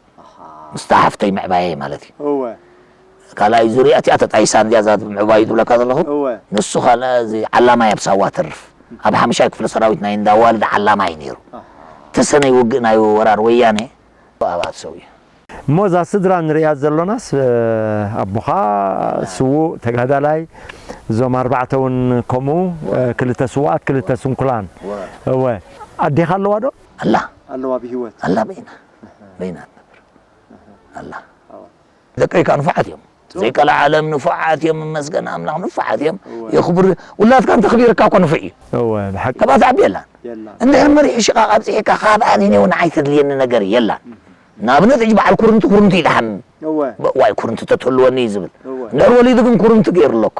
ምስታ ሓፍተይ ምዕባየ ማለት እዩ እወ ካልኣይ ዙርያ እቲኣ ተጣይሳ እንዲያ እዛ ምዕባዩ ዝብለካ ዘለኹ እወ ንሱ ካልኣ እዚ ዓላማይ ኣብ ሳዋ ተርፍ ኣብ ሓምሻይ ክፍለ ሰራዊት ናይ እንዳዋልድ ዓላማይ ነይሩ ተሰነይ ውግእ ናይ ወራር ወያነ ኣብኣ ተሰዊኡ እሞ እዛ ስድራ ንሪኣ ዘሎናስ እ፣ ኣቦኻ ስዉእ ተጋዳላይ እዞም ኣርባዕተ እውን ከምኡ እ፣ ክልተ ስዉኣት ክልተ ስንኩላን እወ ኣዴኻ ኣለዋ ዶ ኣላ ኣለዋ ብህይወት ኣላ በይና በይና ትነብር ኣላ ደቀይካ ንፉዓት እዮም ዘይቀልዓለም ንፉዓት እዮም መስገን ኣምላኽ ንፉዓት እዮም የኽብር ውላድካ እንተኽቢርካ እኮ ንፉዕ እዩ እወ ብሓቂ ካብኣ ትዓቢ የላን የላ እንድሕር መሪሕ ሽቓቕ ኣብፂሕካ ካብ ኣነ እውን ንዓይ ተድልየኒ ነገር የላን ንኣብነት ሕጂ በዓል ኩርንቲ ኩርንቲ ይደሓም እወ ዋይ ኩርንቲ ተትህልወኒ እዩ ዝብል እወ እንድሕር ወሊዱ ግን ኩርንቲ ገይሩ ኣለኩ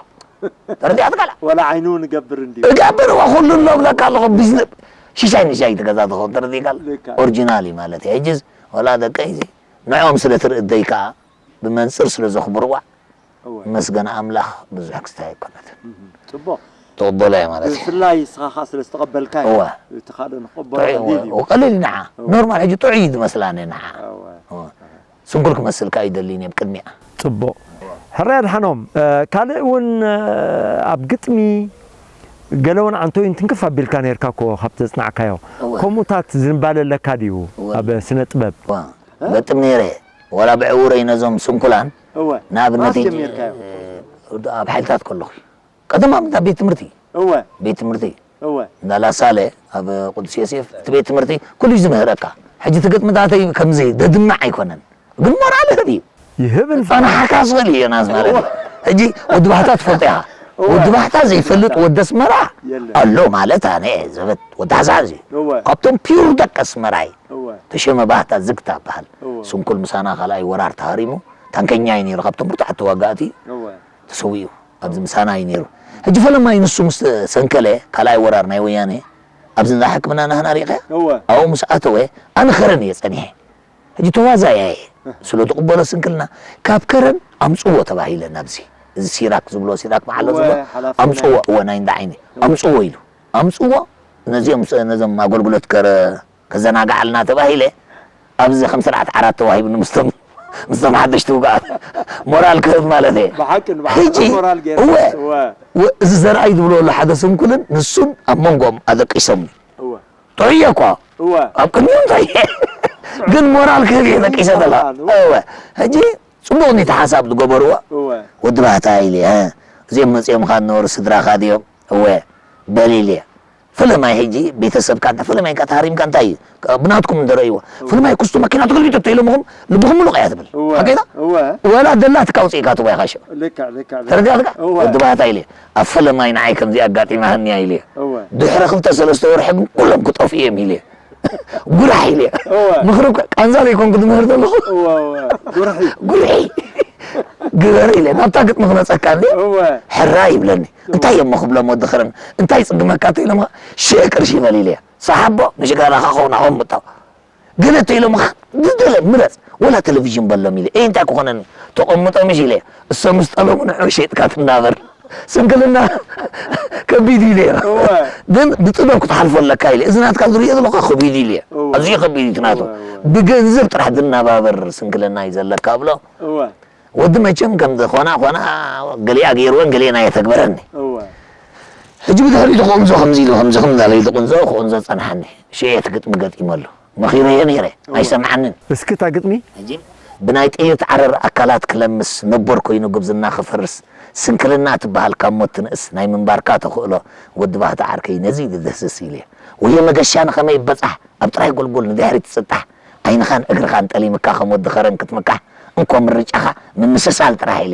ተረዲኣትካ ላ ወላ ዓይኑ ንገብር እንዲ እገብር እዋ ኩሉ ኣሎ ብለካ ኣለኹ ቢዝነ ሽሻይ ንሻይ ትገዛ ትኸውን ተረዲእካ ልካ ኦሪጂናል እዩ ማለት እዩ ሕጂ ወላ ደቀይ እዚ ንዕኦም ስለ ትርኢ ደይ ከዓ ብመንፅር ስለ ዘኽብርዋ እወ መስገን ኣምላኽ ብዙሕ ክስታይ ኣይኮነትን ጽቡቕ ትቕበሎ እያ ማለት እዩ ብፍላይ ንስኻ ከዓ ስለ ዝተቐበልካ እወ እቲ ካልእ ንኽቕበሎ ጥዑይ ቀሊል እዩ እወ ቀሊል እዩ ንዓ ኖርማል ሕጂ ጥዑይ እዩ ዝመስላኒ ንዓ እወ እወ። ስንኩል ክመስልካ ኣይደልይን እየ ቅድሚያ ጽቡቕ ሕራይ ኣድሓኖም እ፣ ካልእ እውን እ፣ ኣብ ግጥሚ ገለ እውን ዓንቶይን ትንክፍ ኣቢልካ ነርካ እኮ ካብ ዘጽናዕካዮ እወ። ከምኡታት ዝንባለ ኣለካ ድዩ እወ። ኣብ ስነ ጥበብ እዋ፣ ገጥም ነይረ ዋላ ብዕውረይ ነዞም ስንኩላን እወ ንኣብነት መዓስ ሕጂ ጀሚርካዮ? እ፣ ኣብ ሓይልታት ከለኹ ቀደም ኣብ ቤት ትምህርቲ እወ ቤት ትምህርቲ እወ እንዳላሳለ ኣብ ቅዱስ ዮሴፍ እቲ ቤት ትምህርቲ ኩሉ እዩ ዝምህረካ ሕጂ እቲ ግጥምታተይ ከምዚ ደድማዕ ኣይኮነን ግን ሞራል ህብ እዩ ይህብ እንፋ ጸናሓካ ዝኽእል እዩ ዮናስ ማለት እዩ ሕጂ ወዲ ባህታ ትፈልጦ ኢኻ ወዲ ባህታ ዘይፈልጥ ወዲ ኣስመራ ኣሎ ማለት ኣነ እየ ዘበት ወዲ ሓሳብ እዚ ካብቶም ፒውር ደቂ ኣስመራ እዩ ተሸመ ባህታ ዝግታ በሃል ስንኩል ምሳና ካልኣይ ወራር ተሃሪሙ ታንከኛ እዩ ነይሩ ካብቶም ብርቱዓት ተዋጋእቲ ተሰዊኡ ኣብዚ ምሳና እዩ ነይሩ ሕጂ ፈለማይ ንሱ ምስ ሰንከለ ካልኣይ ወራር ናይ ወያነ ኣብዚ እንዳ ሕክምና ናህና ሪእኸ ኣብኡ ምስ ኣተወ ኣነ ከረን እየ ጸኒሐ ሕጂ ተዋዛያ እየ ስለ ትቕበሎ ስንክልና ካብ ከረን ኣምፅዎ ተባሂለ ናብዚ እዚ ሲራክ ዝብሎ ሲራክ መዓሎ ዝብሎ ኣምፅዎ እወ ናይ እንዳ ዓይኒ ኣምፅዎ ኢሉ ኣምፅዎ ነዚኦም ነዞም ኣገልግሎት ከረ ከዘናግዓልና ተባሂለ ኣብዚ ከም ስርዓት ዓራት ተዋሂቡኒ ምስቶም ምስቶም ሓደሽቲ ውግኣት ሞራል ክህብ ማለት እየ ብሓቂ ሕጂ እወ እዚ ዘርኣይ ዝብሎ ኣሎ ሓደ ስንኩልን ንሱን ኣብ መንጎም ኣደቂሶምኒ ጥዑየ እኳ ኣብ ቅድሚኡ እንታይ ግን ሞራል ክህብ እየ ደቂሰ ዘለካ እወ ሕጂ ፅቡቅ እንዲቲ ሓሳብ ዝገበርዎ ወዲ ባህታ ኢለ እዚኦም መፂኦም ካ ነበሩ ስድራካ ድዮም እወ በል ኢለ ፈለማይ ሕጂ ቤተሰብካ እንተ ፈለማይ ካ ተሃሪምካ እንታይ እዩ ብናትኩም እንደረእይዎ ፈለማይ ክስቱ መኪና ትገልቢጡ ተኢሎምኹም ልብኹም ምሉቕ እያ ትብል ሓቀይታ ወላ ደላትካ ውፅኢካ ትቦ ኢኻ ሽዑ ተረዲኣትካ ወዲ ባህታ ኢለ ኣብ ፈለማይ ንዓይ ከምዚ ኣጋጢማሃኒ እያ ኢለ ድሕሪ ክልተ ሰለስተ ወርሒ ግን ኩሎም ክጠፍኡ እዮም ኢለ ጉራሕ ኢለ ምኽሪ ቃንዛ ዘይኮንኩ ዝምህር ዘለኹ ጉርሒ ግበር ኢለ ናብታ ግጥሚ ክመፀካ እንደ ሕራ ይብለኒ እንታይ እዮም ክብሎም ወዲ ኸረን እንታይ ፅግመካ እንተ ኢሎም ሽሕ ቅርሺ ይበል ኢለ ሰሓቦ ንሽጋራኻ ኸውን ኣቐምጦ ገለ እንተ ኢሎም ዝደለ ምረፅ ወላ ቴሌቪዥን በሎም ኢለ እንታይ ክኾነኒ ተቐምጦ ምሽ ኢለ እሶም ምስ ጠለቡ ንዑ ሸይጥካ ትናበር ስንክልና ከቢድ እዩ ኢለ። እወ። ግን ብጥበብ ክትሓልፎ ኣለካ ኢለ። እዚ ናትካ ዝሪኦ ዘለኹ ከቢድ እዩ ኢለ። እወ። ኣዝዩ ከቢድ እዩ እቲ ናቱ። እወ፣ እወ። ብገንዘብ ጥራሕ ዝናባበር ስንክልና እዩ ዘለካ ብሎ። እወ። ወዲ መቸም ከም ዝኾና ኾና ገሊኣ ገይርወን ገሊአን ኣየተግበረኒ። እወ። ሕጂ ብድሕሪቱ ክቕንዞ ከምዚ ኢሉ፣ ከምዚ፣ ከምዚ ኢሉ ክቕንዞ፣ ክቕንዞ ጸንሓኒ። ሽየት ግጥሚ ገጢመሉ። መኺረዮ ነይረ፣ እወ። ኣይሰምዓንን። እስኪ እታ ግጥሚ? ሕጂ ብናይ ጥይት ዓረር ኣካላት ክለምስ፣ ነቦር ኮይኑ ጉብዝና ክፈርስ፣ ስንክልና ትበሃል ካብ ሞት ትንእስ፣ ናይ ምንባርካ ተኽእሎ፣ ወዲ ባህታ ዓርከይ፣ ነዚ እዩ ዝድህስስ ኢለ። ወየ መገሻ ንኸመይ ይበጻሕ፣ ኣብ ጥራይ ጎልጎል ንድሕሪት ትጽጣሕ፣ ዓይንኻን እግርኻን ጠሊምካ ከም ወዲ ኸረን ክትምካሕ፣ እንኮ ምርጫኻ ምምስሳል ጥራሕ ኢለ።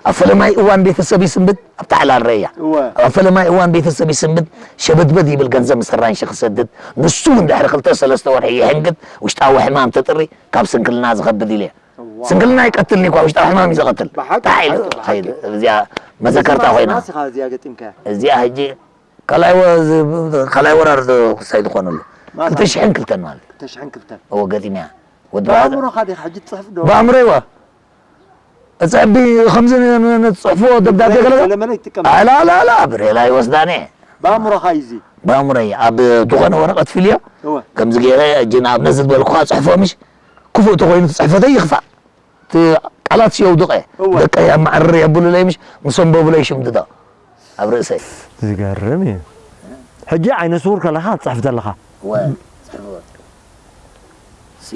ኣብ ፈለማይ እዋን ቤተሰብ ይስንብድ፣ ኣብታ ዕላል ረያ። እወ። ኣብ ፈለማይ እዋን ቤተሰብ ይስንብድ፣ ሸበድበድ ይብል ገንዘብ ምስ ኣራንሺ ክሰድድ፣ ንሱ እውን ድሕሪ ክልተ ሰለስተ ወርሒ ይሕንግድ፣ ውሽጣዊ ሕማም ተጥሪ፣ ካብ ስንክልና ዝኸብድ ኢለ። እዋ። ስንክልና ይቀትል ኒኳ፣ ውሽጣዊ ሕማም እዩ ዘቐትል። ብሓቂ፣ ጥራሕ ኢሉ ብሓቂ፣ ኸይድ። ብሓቂ። እዚኣ መዘከርታ ኮይና። ማስ ኢኻ እዚኣ ገጢምካያ? እዚኣ ሕጂ ካልኣይ ወ-፣ ዝ-፣ ካልኣይ ወራር ዝ-፣ ክሳይ ዝኾነሉ። ማሳ። ክልተ ሽሕን ክልተን ማለት። ክልተ ሽሕን ክልተን። እዎ፣ ገጢመያ። ወዲ ብኣእምሮኻ ዲኻ ሕጂ ትጽሕፍ ዶ? ብኣእምሮይ እዋ። እጽሕፍ ብ-፣ ከምዚ ን-፣ ን-፣ ንጽሕፍዎ ደብዳቤ ብሬል ገለ ገለ መለ ይጥቀም? ኣላ፣ ኣላ፣ ኣላ፣ ብሬላ ይወስዳኒ። ብኣእምሮኻ እዩ እዚ? ብኣእምሮይ ኣብ ዝኾነ ወረቐት ፊልዮ፣ እወ። ከምዚ ገይረ፣ ሕጂ ንኣብነት ዝበልኩኻ ጽሕፎ ምሽ፣ ክፉእ ተኾይኑ ትጽሕፈተይ ይኽፋእ። እቲ ቃላት የውድቐ። እወ። ደቀይ ኣመዓርር የብሉለይ ምሽ፣ ምስ ኣንበቡለይ ሽምድዶ ኣብ ርእሰይ። ዝገርም እዩ። ሕጂ ዓይነ ስውር ከለኻ ትጽሕፍ ዘለኻ። እወ፣ ጽሕፍዎ። ሲ።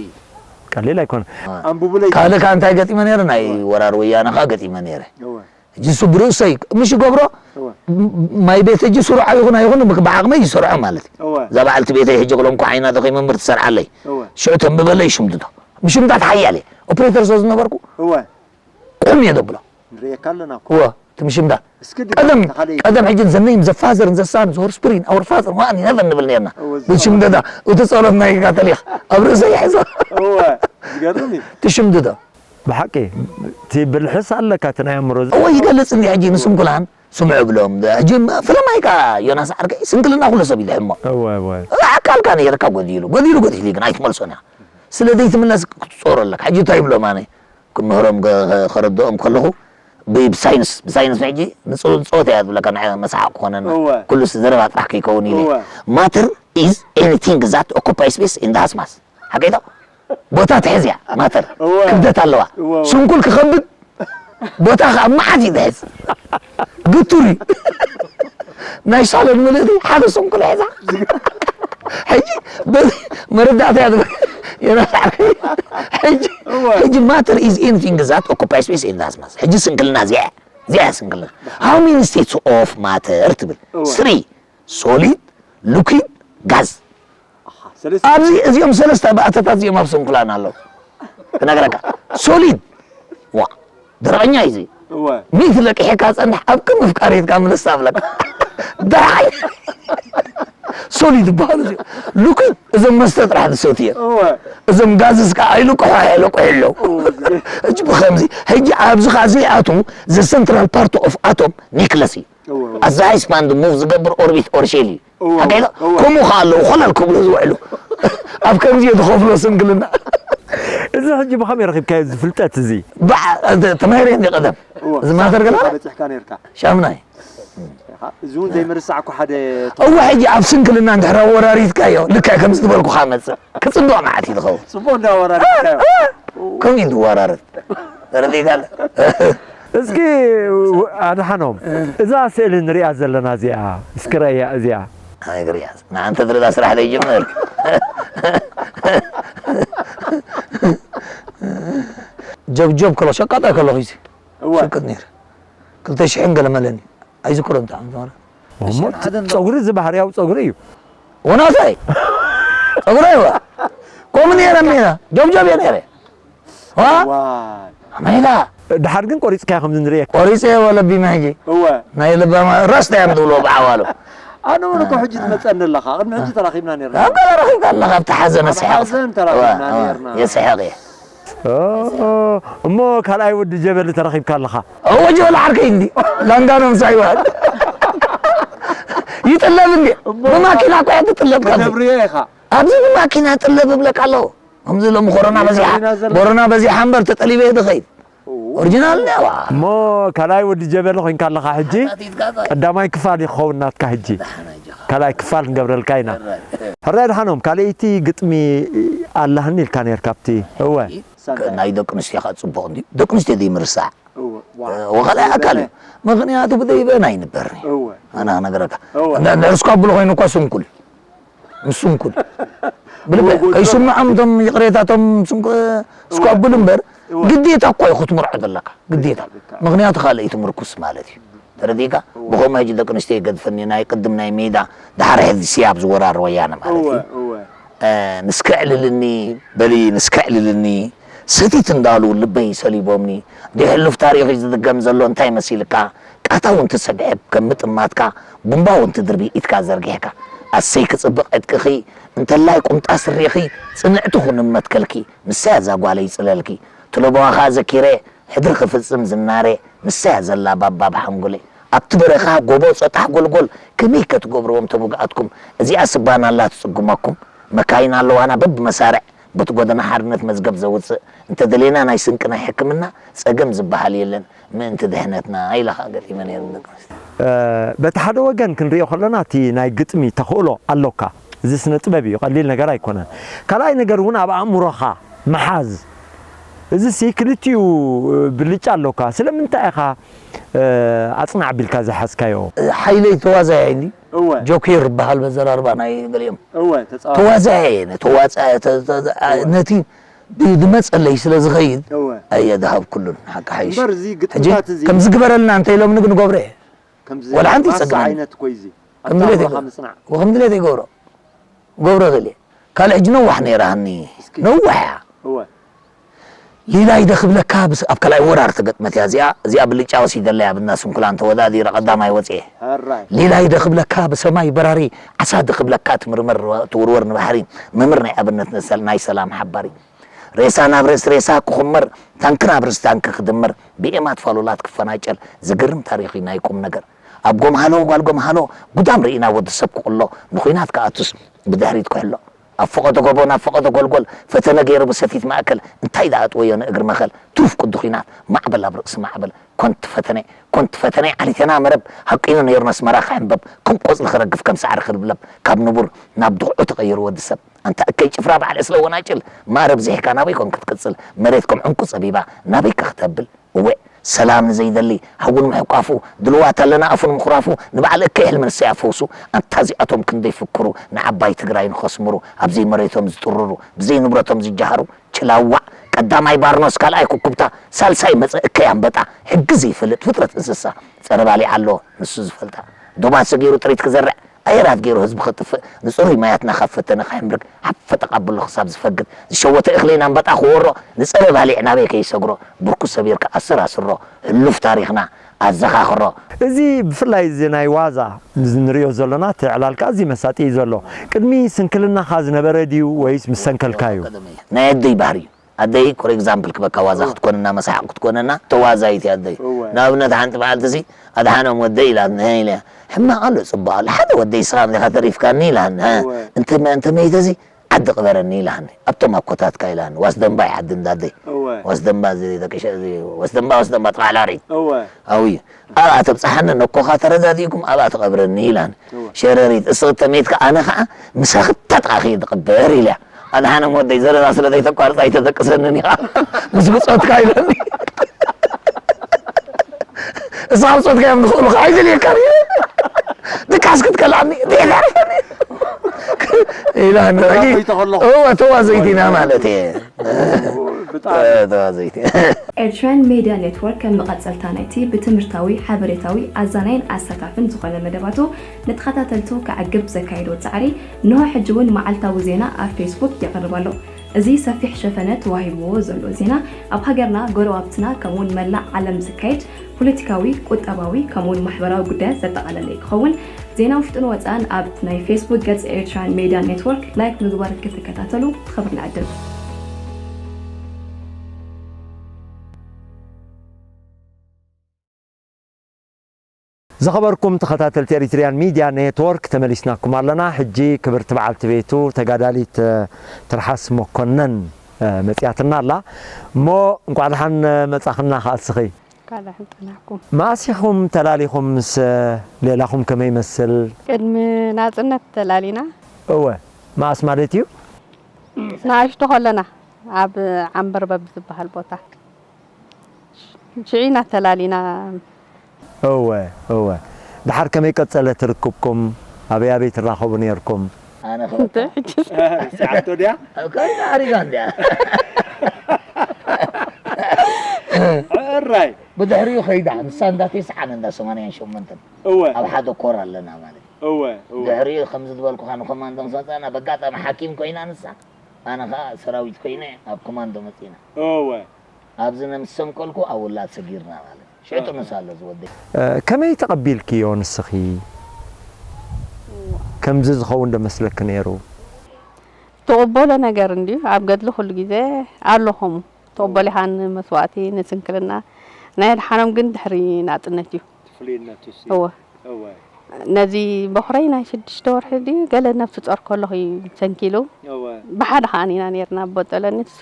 ቀሊል ኣይኮነ። አ። ኣንብቡለይ። ካልእ ከኣ እንታይ ገጢመ ነይረ? ናይ እወ። ወራር ወያነ ከኣ ገጢመ ነይረ። እወ። ሕጂ እሱ ብርእሰይ ምሽ ይገብሮ፣ እወ። ም-፣ ማይ ቤት ሕጂ ስሩዕ ኣይኹን ኣይኹን ብዓቕመይ ይሰርዖ ማለት እዩ። እወ። እዛ በዓልቲ ቤተይ ሕጂ ክሎም ኳዓይና ተኸይ መምህር ትሰርዓለይ። እወ። ሽዑ ተንብበለይ ሽምድዶ። ምሽምዳት ሓያል እየ። ኦፕሬተር ስለ ዝነበርኩ እወ። ቁም እየ ዘብሎ። ንርእየካ ኣለና እኮ። እወ፣ እቲ ምሽምዳ። እስኪ ድገም፣ ቀደም፣ ተኻለይ። ቀደም ሕጂ ዘነይም ዘፋዘርን ዘሳን ዘወር ስፕሪን ኣወር ፋዘር ዋን ነቨር ንብል ነርና። እወ፣ እዚ ብሽምደዳ፣ እቲ ጸሎት ናይ ካቶሊክ ኣብ ርእሰይ ይሕዞ። እወ፣ ዝገርም እዩ። እቲ ሽምድዶ። ብሓቂ፣ እቲ ብልሕስ ኣለካ፣ እቲ ናይ ኣእምሮ ዝ- እወ፣ ይገልጽ እንዲ ሕጂ ንስንኩላን ስምዑ ብሎም። ሕጂ ፈለማይ ከኣ ዮናስ ዓርከይ ስንክልና ኩሉ ሰብ ይልሕሞ። እወ፣ እወ። ኣካልካ ነይርካ ጎዲሉ፣ ጎዲሉ፣ ጎዲሉ ግን ኣይትመልሶን ኢኻ። ስለ ዘይትምለስ ክትጾሮ ኣለካ። ሕጂ እንታይ ይብሎም ኣነ? ክምህሮም ከ-፣ ከ-፣ ከረድኦም ከለኹ ብ-፣ ብሳይንስ፣ ብሳይንስ ሕጂ ንጽ-፣ ንጸወታ እያ ዝብለካ፣ ንዓ መሳሓቕ ክኾነና። እወ። ኩሉስ ዘረባ ጥራሕ ከይከውን ኢለ። እወ። Matter is anything that occupy space in the cosmos። ሓቀይ ዶ? ቦታ ትሕዝ እያ፣ ማተር። እወ። ክብደት ኣለዋ። እወ፣ እወ። ስንኩል ክኸብድ፣ ቦታ ከኣ መዓት እዩ ዝሕዝ። ግቱር እዩ። ናይ ሳሎን ምልእቲ ሓደ ስንኩል ሒዛ። ሕጂ በዚ መረዳእታ እያ ትብል። የናሳዕ። ሕጂ፣ እወ። ሕጂ matter is anything that occupy space in the cosmos። ሕጂ ስንክልና እዚኣ እያ። እዚኣ እያ ስንክልና። How many states of matter ትብል? እወ። Three፣ solid፣ liquid፣ gas። ኣሃ፣ ሰለስተ። ኣብዚ እዚኦም ሰለስተ ባእታታት እዚኦም ኣብ ስንኩላን ኣለዉ። ክነግረካ። ሶሊድ። ዋ፣ ደረቐኛ እዩ እዚ። እወ። ሚእቲ ለቂሕካ ጸንሕ፣ ኣብ ቅድሚ ፍቃሪትካ ምልስ ኣብለካ። ደሓይ። ሶሊድ ይበሃሉ እዚኦም። ሉኪድ፣ እዞም መስተ ጥራሕ ዝሰትዩ እዮም። እወ። እዞም ጋዝስ ከኣ ኣይልቅሑ፣ ኣየለቅሑ ኣለዉ። እወ። ሕጂ ብኸምዚ፣ ሕጂ ኣብዚ ኸኣ ዘይኣትዉ፣ the central part of atom nucleus እዩ። እወ፣ እወ። ኣዛይ ስፓንድ ሙቭ ዝገብር ኦርቢት ኦር ሼል እዩ። እወ፣ ሓቀይ ዶ? እወ። ከምኡ ከኣ ኣለዉ፣ ኮለል ክብሉ ዝውዕሉ። ኣብ ከምዚ እየ ዝኸፍሎ ስንክልና። እዚ ሕጂ ብኸመይ ረኺብካዮ እዚ ፍልጠት እዚ? ብዓ-፣ ተ-፣ ተማሂረ እንዲ ቀደም። እወ። እዚ ማተር ገለ? በጺሕካ ነርካ። ሻምናይ። ኢኻ፣ እዚ እውን ዘይምርሳዕ እኮ ሓደ እወ፣ ሕጂ ኣብ ስንክልና እንድሕር ኣወራሪድካዮ፣ ልክዕ ከምዚ ዝበልኩኻ መጽእ። ክጽብቕ መዓት እዩ ዝኸውን። ጽቡቕ እንዳወራሪድካዮ። እ፣ እ፣ ከምኡ እዩ ዝወራረድ። ተረዲእካ ኣለ? እስኪ ኣድሓኖም፣ እዛ ስእሊ ንሪኣ ዘለና እዚኣ፣ እስኪ ረእያ እዚኣ። ኣይ፣ ግርያስ፣ ንዓንተ ትርዳ ስራሕ ዘይጅምር። ጀብጀብ ከሎ፣ ሸቃጣይ ከለኹ እዩ። እወ። ሽቅጥ ነይረ። ክልተ ሽሕን ገለ መለኒ። ኣይዝክሮን፣ እንታይ ዓመት ማለት። እሞ ሓደ እንዳ- ጸጉሪ፣ እዚ ባህርያዊ ጸጉሪ እዩ። ወናተይ። ጸጉሪ እዋ። ከምኡ ነይረ፣ ሜና። ጀብጀብ እየ ነይረ። ዋ? ዋይ። ኣሜዳ። ድሓር ግን ቆሪጽካዮ ከምዚ ንርእየካ። ቆሪጸ እየ ወለቢመ ሕጂ። እወ። ናይ ለባማ ራስታ እዮም ዝብልዎ ብዓዋሉ። ኣነ እውን እኮ ሕጂ ትመጸኒ ኣለኻ። ቅድሚ ሕጂ ተራኺብና ነርና። ኣብ ገለ ረኺብካ ኣለኻ፣ ኣብቲ ሓዘን ኣብ ኣስሓቕ። ሓዘን ተራኺብና እወ፣ እወ። ነርና። የስሕቕ እየ። ኦ፣ እሞ ካልኣይ ወዲ ጀበሊ ተረኺብካ ኣለኻ። እወ፣ ጀበሊ ዓርከይ እንዲ። ላንጋኖ ምሳይ ይውዕል። ይጥለብ እንዲ። እሞ ብማኪና እኮ እያ ትጥለብ ካብዚ። ከተብርዮ ኢኻ። ኣብዚ ብማኪና ጥለብ እብለካ ኣለኹ። ከምዚ ሎሚ ኮሮና በዚሓ፣ መኪና ዘሎ። ኮሮና በዚሓ እምበር ተጠሊበ እየ ዝኸይድ። ኦሪጂናል ነዋ። እሞ ካልኣይ ወዲ ጀበሊ ኮይንካ ኣለኻ ሕጂ። ቀዳማይ ክፋል ይኸውን ናትካ ሕጂ። ካልኣይ ክፋል ንገብረልካ ኢና። ሕራይ ድሓኖም፣ ካልኣይቲ ግጥሚ ኣለህኒ ኢልካ ነርካ ኣብቲ። እወ። ናይ ደቂ ኣንስትዮ ከዓ ፅቡቕ እንድዩ። ደቂ ኣንስትዮ ዘይምርሳዕ ወኸላይ ኣካል እዩ። ምኽንያቱ ብዘይበን ኣይንበርን እዩ። ኣነ ክነግረካ። እንድሕር ስኳ ብሉ ኮይኑ እኳ ስንኩል። ምስ ስንኩል። ብልበ ከይስምዖም እቶም ይቕሬታ እቶም ስኳ ብሉ እምበር ግዴታ እኳ እዩ ክትምርዖ ዘለካ። ግዴታ። ምኽንያቱ ካልእ እዩ ትምርኩስ ማለት እዩ። ተረዲእካ? ብኸምኡ ሕጂ ደቂ ኣንስትዮ ይገድፈኒ ናይ ቅድም ናይ ሜዳ ደሓር ሕዚ ስያብ ዝወራር ወያነ ማለት እዩ። ንስከ ዕልልኒ በሊ ንስከ ዕልልኒ ሰቲት እንዳሉ ልበይ ሰሊቦምኒ እንዲ ሕሉፍ ታሪኽ እዩ ዝድገም ዘሎ እንታይ መሲልካ ቃታ እውን ትሰብሕብ ከም ምጥማትካ ቡምባ እውን ትድርቢ ኢድካ ዘርጊሕካ ኣሰይ ክፅብቕ ዕጥቅኺ እንተላይ ቁምጣ ስሪኺ ፅንዕቲ ኩን መትከልኪ ንሳ እዛ ጓለይ ፅለልኪ ትለበዋ ከዓ ዘኪረ ሕድሪ ክፍፅም ዝናረ ንሳ እያ ዘላ ባባ ብሓንጎለይ ኣብቲ በረኻ ጎቦ ፀጣሕ ጎልጎል ከመይ ከትገብርዎም ተቡግኣትኩም እዚኣ ስባና ኣላ ትፅጉመኩም መካይን ኣለዋና በብመሳርዕ በቲ ጎደና ሓርነት መዝገብ ዘውፅእ እንተደሌና ናይ ስንቂ ናይ ሕክምና ፀገም ዝበሃል የለን ምእንቲ ድሕነትና ኢለ ከዓ ገጢመ ነይረ ንደቂ ኣንስትዮ። በቲ ሓደ ወገን ክንሪኦ ከለና እቲ ናይ ግጥሚ ተኽእሎ ኣሎካ። እዚ ስነ ጥበብ እዩ፣ ቀሊል ነገር ኣይኮነን። ካልኣይ ነገር እውን ኣብ ኣእምሮኻ ምሓዝ። እዚሲ ክልቲኡ ብልጫ ኣሎካ። ስለምንታይ ኢኻ ኣጽናዕ ኣቢልካ ዝሓዝካዮ? ሓይለይ ተዋዛያይ እንዲ እወ ጆኬር ይበሃል በዘራርባ ናይ ገሊኦም እወ ተጻዋታይ ተዋዛያይ እየ፣ ተዋጻ- ተ- ተ- ተ- ነቲ ብ- ዝመጸለይ ስለ ዝኸይድ እወ ኣየ ድሃብ ኩሉን ሓቂ ሓይሽ እምበር እዚ ሕጂ ግጥምታት እዚ ከም ዝግበረልና እንተ ኢሎምኒ ግን ገብረ እየ ከምዚ ወላ ሓንቲ ማሳ ይጸግመኒ። ዓይነት ኮይ እዚ ከም ድሌት ኣታውራኻ ይገብሮ። ምጽናዕ ወከም ድሌት ይገብሮ ገብሮ ዘልየ ካልእ ሕጂ ነዋሕ ነይራኒ እስኪ። ነዋሕ እያ እወ ሊላ ይደ ክብለካ ብስ ኣብ ካልኣይ ወራር ተገጥመት እያ እዚኣ እዚኣ ብልጫ ወሲደለያ ብና ስንኩላን ተወዳዲረ ቀዳማይ ወፅኤ ሕራይ ሊላ ይደ ክብለካ ብሰማይ በራሪ ዓሳ ደ ክብለካ ትምርመር ትውርወር ንባሕሪ መምህር ናይ ኣብነት ንሰል ናይ ሰላም ሓባሪ ሬሳ ናብ ርእሲ ሬሳ ክኹመር ታንኪ ናብ ርእሲ ታንኪ ክድመር ብኤማት ፋሉላት ክፈናጨል ዝግርም ታሪኽ እዩ ናይ ቁም ነገር ኣብ ጎምሃሎ ጓል ጎምሃሎ ጉዳም ርኢና ወዲ ሰብ ክቕሎ ንኹናት ክኣቱስ ብድሕሪት ክሕሎ ኣብ ፈቐዶ ጎቦ ናብ ፈቐዶ ጎልጎል ፈተነ ገይሩ ብሰቲት ማእከል እንታይ ዝኣጥወዮ ንእግሪ መኸል ቱፍ ቅዲ ኹናት ማዕበል ኣብ ርእሲ ማዕበል ኮንቲ ፈተነ ኮንቲ ፈተነ ዓሊተና መረብ ሃቂኑ ነይሩ ነስመራ ክሕንበብ ከም ቆፅሊ ክረግፍ ከም ሳዕሪ ክልብለብ ካብ ንቡር ናብ ድኽዑ ተቐይሩ ወዲ ሰብ ኣንታ እከይ ጭፍራ በዓል ዕስለ ወናጭል ማእረ ብዚሕካ ናበይ ኮን ክትቅፅል መሬት ከም ዕንቁ ፀቢባ ናበይ ከ ክተብል እወ ሰላም ንዘይደሊ ሓዊ ንምሕቋፉ ድልዋት ኣለና ኣፉ ንምኹራፉ ንበዓል እከይ ሕልሚ ንሰያ ፈውሱ ኣንታ እዚኣቶም ክንደይ ፍክሩ ንዓባይ ትግራይ ንኸስምሩ ኣብዘይ መሬቶም ዝጥርሩ ብዘይ ንብረቶም ዝጀሃሩ ችላዋዕ ቀዳማይ ባርኖስ ካልኣይ ኩኩብታ ሳልሳይ መፀ እከይ ኣንበጣ ሕጊ ዘይፈልጥ ፍጥረት እንስሳ ፀረ ባሊዕ ኣሎ ንሱ ዝፈልጣ ዶባት ሰጊሩ ጥሪት ክዘርዕ ኣየራት ገይሩ ህዝቢ ከጥፍእ ንፅሩይ ማያትና ካብ ፈተነ ከሕምርግ ሓፈ ተቃብሎ ክሳብ ዝፈግድ ዝሸወተ እኽሊ ናምበጣ ክወሮ ንፀረ ባሊዕ ናበይ ከይሰግሮ ብርኩ ሰቢርካ ኣሰራስሮ ህሉፍ ታሪኽና ኣዘኻኽሮ። እዚ ብፍላይ እዚ ናይ ዋዛ እዚ ንሪኦ ዘሎና እቲ ዕላልካ ኣዝዩ መሳጢ እዩ ዘሎ። ቅድሚ ስንክልናኻ ዝነበረ ድዩ ወይስ ምስ ሰንከልካ እዩ? ናይ ኣደይ ባህሪ እዩ። ኣደይ ኮር ኤግዛምፕል ክበካ ዋዛ ክትኮንና መሳሓቕ ክትኮነና ተዋዛይቲ ኣደይ እወ። ንኣብነት ሓንቲ በዓልቲ ሲ ኣድሓኖም ወደይ ኢላትኒ ሀ ኢለ ሕማቕ ኣሎ ፅቡቕ ኣሎ ሓደ ወደይ ስኻ ዲኻ ተሪፍካኒ ኢላትኒ ሀ እወ። እንተ እንተ መይተ ሲ ዓዲ ቅበረኒ ኢላትኒ ኣብቶም ኣኮታትካ ኢላትኒ ዋስ ደንባ እዩ ዓዲ እንዳደይ እወ። ዋስ ደንባ እዚ ደቂ ሸ- እዚ ዋስ ደንባ ዋስ ደንባ ጥቓ ዕላሪት እወ። ኣብዩ ኣብኣ ተብፅሓኒ ነኮኻ ተረዳዲእኩም ኣብኣ ትቐብረኒ ኢላትኒ እወ። ሸረሪት እስኺ ተመይትካ ኣነ ከዓ ምሳኺ ተጥቓኺ እየ ዝቕበር ኢለያ ኣድሓኖም ወደይ ዘረባ ስለ ዘይተቋርፅ ኣይተደቅሰንን ኢኻ ምስ ብፆትካ ኢለኒ እሳ ብፆትካ እዮም ዝኽእሉኻ ኣይደልየካን ኢለ ድቃስ ክትከልኣኒ ኢላ ተዋዘይቲ ኢና ማለት እየ ተዋዘይቲ ኤርትራን ሜድያ ኔትወርክ ከም መቐጸልታ ናይቲ ብትምህርታዊ፣ ሓበሬታዊ፣ ኣዛናይን ኣሳታፍን ዝኾነ መደባቱ ንተኸታተልቱ ከዕግብ ዘካየዶ ጻዕሪ እንሆ ሕጂ እውን መዓልታዊ ዜና ኣብ ፌስቡክ የቕርብ ኣሎ። እዚ ሰፊሕ ሸፈነ ተዋሂብዎ ዘሎ ዜና ኣብ ሃገርና፣ ጎረባብትና ከምኡውን መላእ ዓለም ዝካየድ ፖለቲካዊ፣ ቁጠባዊ ከምኡውን ማሕበራዊ ጉዳያት ዘጠቓለለ ክኸውን ዜና ውሽጥን ወፃእን ኣብ ናይ ፌስቡክ ገፅ ኤርትራን ሜድያ ኔትወርክ ላይክ ምግባር ክትከታተሉ ብኽብሪ ንዕድም። ዝኸበርኩም ተኸታተልቲ ኤሪትሪያን ሚድያ ኔትወርክ ተመሊስናኩም ኣለና። ሕጂ ክብርቲ በዓልቲ ቤቱ ተጋዳሊት ትርሓስ መኮነን መጺኣትና ኣላ። እሞ እንቋዕ ደሓን መጻኽና ከኣ እስኺ። እንኳዕ ደሓን ጸናሕኩም። መኣስ ኢኹም ተላሊኹም ምስ ሌላኹም ከመይ ይመስል? ቅድሚ ናጽነት ተላሊና። እወ፣ መኣስ ማለት እዩ? ንኣሽቱ ከለና ኣብ ዓምበርበብ ዝበሃል ቦታ። ሽዒና ተላሊና። እወ፣ እወ። ደሓር ከመይ ቀጸለ ትርክብኩም? ኣበይ ኣበይ ትራኸቡ ነይርኩም? ኣነ እንተ ክበካ። ሕጅስ። ሰዓቶ ድያ? ኣብ ከይዳ ኣሪጋ እንድያ። ሕራይ። ብድሕሪኡ ከይዳ፣ ንሳ እንዳ ተስዓን እንዳ ሰማንያን ሸሞንተን። እወ። ኣብ ሓደ ኮር ኣለና ማለት እዩ። እወ፣ እወ። ድሕሪኡ ከምዚ ዝበልኩኻ ንኮማንዶ ምስ መጻና፣ በጋጣሚ ሓኪም ኮይና ንሳ፣ ኣነ ኸኣ ሰራዊት ኮይነ ኣብ ኮማንዶ መጺና። እወ። ኣብዚ ነምሰም ከልኩ ኣብ ውላድ ሰጊርና ማለት እዩ። ሽዑ ጥኑስ ኣሎ ዝወደይ። እ፣ ከመይ ተቐቢልክዮ ንስኺ? ከምዚ ዝኸውን ዶ መስለኪ ነይሩ? ትቕበሎ ነገር እንድዩ። ኣብ ገድሊ ኩሉ ግዜ ኣሎ ከምኡ። ትቕበሎ ኢኻ ንመስዋእቲ፣ ንስንክልና። ናይ ኣድሓኖም ግን ድሕሪ ናጽነት እዩ። እቲ ፍሉይነቱ እሱ እዩ። እወ። እወ። ነዚ በኹረይ ናይ ሽዱሽተ ወርሒ ድዩ ገለ ነብሱ ጾር ከለኹ እዩ ሰንኪሉ። እወ። ብሓደ ከኣ ኢና ነይርና፣ ኣቦ ጸለኒ፣ እሱ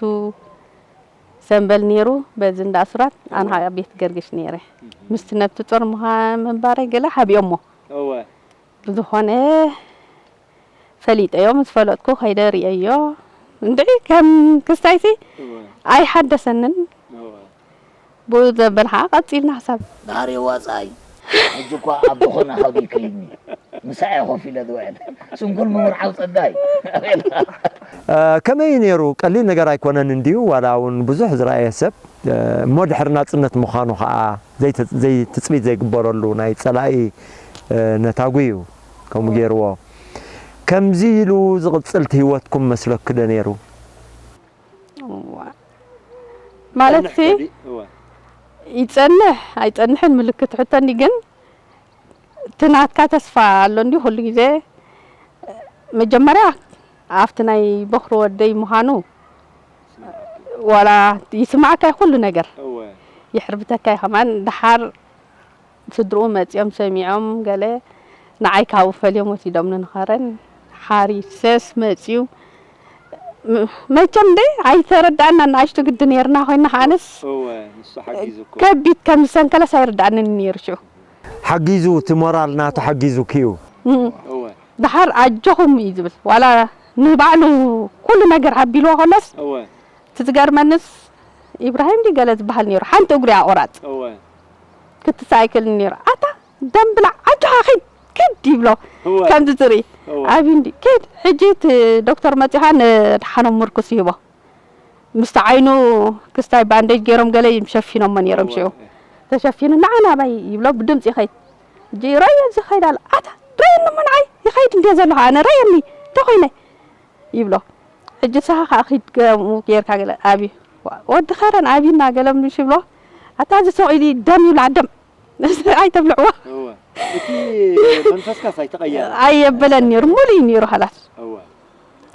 ሰምበል ነይሩ፣ በዚ እንዳ ኣሱራት፣ ኣነ እወ። ኣብ ቤት ገርግሽ ነይረ። እህ። ምስቲ ነብቲ ጾር ምዃ-፣ ምንባረይ ገለ ሓቢኦሞ። እወ። ብዝኾነ ፈሊጠዮ፣ ምስ ፈለጥኩ ከይደ ርእየዮ። እንድዒ ከም ክስታይሲ እወ። ኣይሓደሰንን። እወ። ብኡ ዘበል ኸዓ ቀጺልና ክሳብ። ደሓር የዋጽኣይ። ሕጂ እኳ ኣብ ዝኾነ ሃውዲ ይከይድኒ። ምሳዕ እየ ኮፍ ኢለ ዝውዕል። ስንኩል ምምርዓው ጸጋይ። እ፣ ከመይ እዩ ነይሩ? ቀሊል ነገር ኣይኮነን እንድዩ፣ ዋላ እውን ብዙሕ ዝረኣየ ሰብ፣ እ፣ እሞ ድሕሪ ናጽነት ምዃኑ ኸዓ ዘይተ-፣ ዘይ-፣ ትጽቢት ዘይግበረሉ ናይ ጸላኢ፣ እ፣ ነታጒ እዩ ከምኡ ገይርዎ። ከምዚ ኢሉ ዝቕጽል እቲ ህይወትኩም መስለኪ ዶ ነይሩ? እዋ። ማለት ይጸንሕ ሲ፣ ከዲ-፣ እዋ። ይጸንሕ ኣይጸንሕን ምልክት ሕቶ እንዲ፣ ግን እቲ ናትካ ተስፋ ኣሎ እንዲ ኩሉ ግዜ። መጀመርያ ኣብቲ ናይ በኹሪ ወደይ ምዃኑ ዋላ ይስማዓካ እዩ ኩሉ ነገር። እወ። ይሕርብተካ እዩ ከማን። ደሓር ስድርኡ መጺኦም ሰሚዖም ገለ ንዓይ ካብኡ ፈልዮም ወሲዶምኒ ንኸረን። ሓሪሰስ መጺኡ። ም-፣ መቸም እንደ ኣይተረዳእና፣ ንኣሽቱ ግዲ ነይርና ኮይና፣ ከኣነስ እወ፣ ንሱ ሓጊዙ እኮ። ከቢድ ከም ዝሰንከለስ ኣይርዳእንን ነይሩ ሽዑ። ሓጊዙ፣ እቲ ሞራል ናቱ ሓጊዙ ክዩ። እም። እወ። ደሓር ኣጆኹም እዩ ዝብል። ዋላ ንባዕሉ ኩሉ ነገር ሃቢልዎ ከሎስ፣ እወ። እቲ ዝገርመንስ፣ ኢብራሂም ድዩ ገለ ዝበሃል ነይሩ፣ ሓንቲ እግሩ እያ ቆራጽ። እወ። ክትስእ ኣይክእልን ነይሩ። ኣታ ደም ብላዕ፣ ኣጆኻ ኺድ፣ ኪድ ይብሎ። እወ። ከምዚ ትርኢ። እወ። ኣብዩ እንዲ፣ ኪድ፣ ሕጂ እቲ ዶክተር መጺኻ ንደሓኖም ምርኩስ ይህቦ። ምስቲ ዓይኑ ክስታይ ባንዴጅ ገይሮም ገለ እዮም ሸፊኖሞ ነይሮም እወ። ሽዑ። ተሸፊኑ፣ ንዓ ናባይ ይብሎ፣ ብድምጺ ይኸይድ። ሕጂ ረዮ እዚ ይኸይድ ኣሎ። ኣታ ረየኒ እሞ ንዓይ ይኸይድ እንድየ ዘለኹ ኣነ፣ ረየኒ፣ እንታይ ኮይነ? ይብሎ። ሕጂ ንስኻ ከኣ ኺድ ገምኡ ጌርካ ገለ ኣብዩ። ዋ-፣ ወዲ ኸረን ኣብዩና ገለ ምሽ ይብሎ። ኣታ እዚ ስቕ ኢሉ ደም ይብላዕ ደም። ኣይተብልዕዎ። እወ። እቲ መንፈስካስ ኣይተቐየረ? ኣየበለን ነይሩ፣ ሙሉእ እዩ ነይሩ ኻላስ። እወ።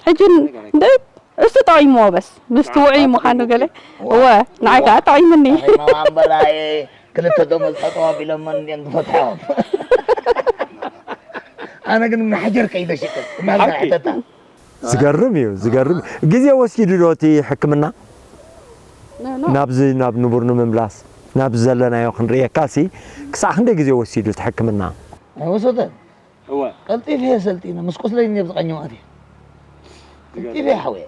ሕጂ ን-፣ ነገር ኣይኮነን። እንደ-፣ እሱ ጠቒምዎ በስ። ምስቲ ጥዑይ ምዃኑ ገለ። እወ። እወ፣ ንዓይ ከኣ ጠቒሙኒ። ኣኺ መማንበራይ ክልተ ደሞዝ ጠጠው ኣቢሎሞ እንድዮም ዝፈትሖም። ኣነ ግን መሓጀር ከይደ ሽቅጥ፣ ማልካ ሓቂ። ሕተታ። ዝገርም እዩ፣ ዝገርም። ግዜ ወሲዱ ዶ እቲ ሕክምና? ኖ፣ ኖ። ናብዚ፣ ናብ ንቡር ንምምላስ፣ ናብዚ ዘለናዮ ክንርእየካሲ፣ ክሳዕ ክንደይ ግዜ ወሲዱ እቲ ሕክምና? ኣይወሰደን። እወ። ቀልጢፈ እየ ሰልጢነ፣ ምስ ቁስለይ እየ ብዝቐኘው ኣትየ። ዝገርም። ቀልጢፈ እየ ሓውየ።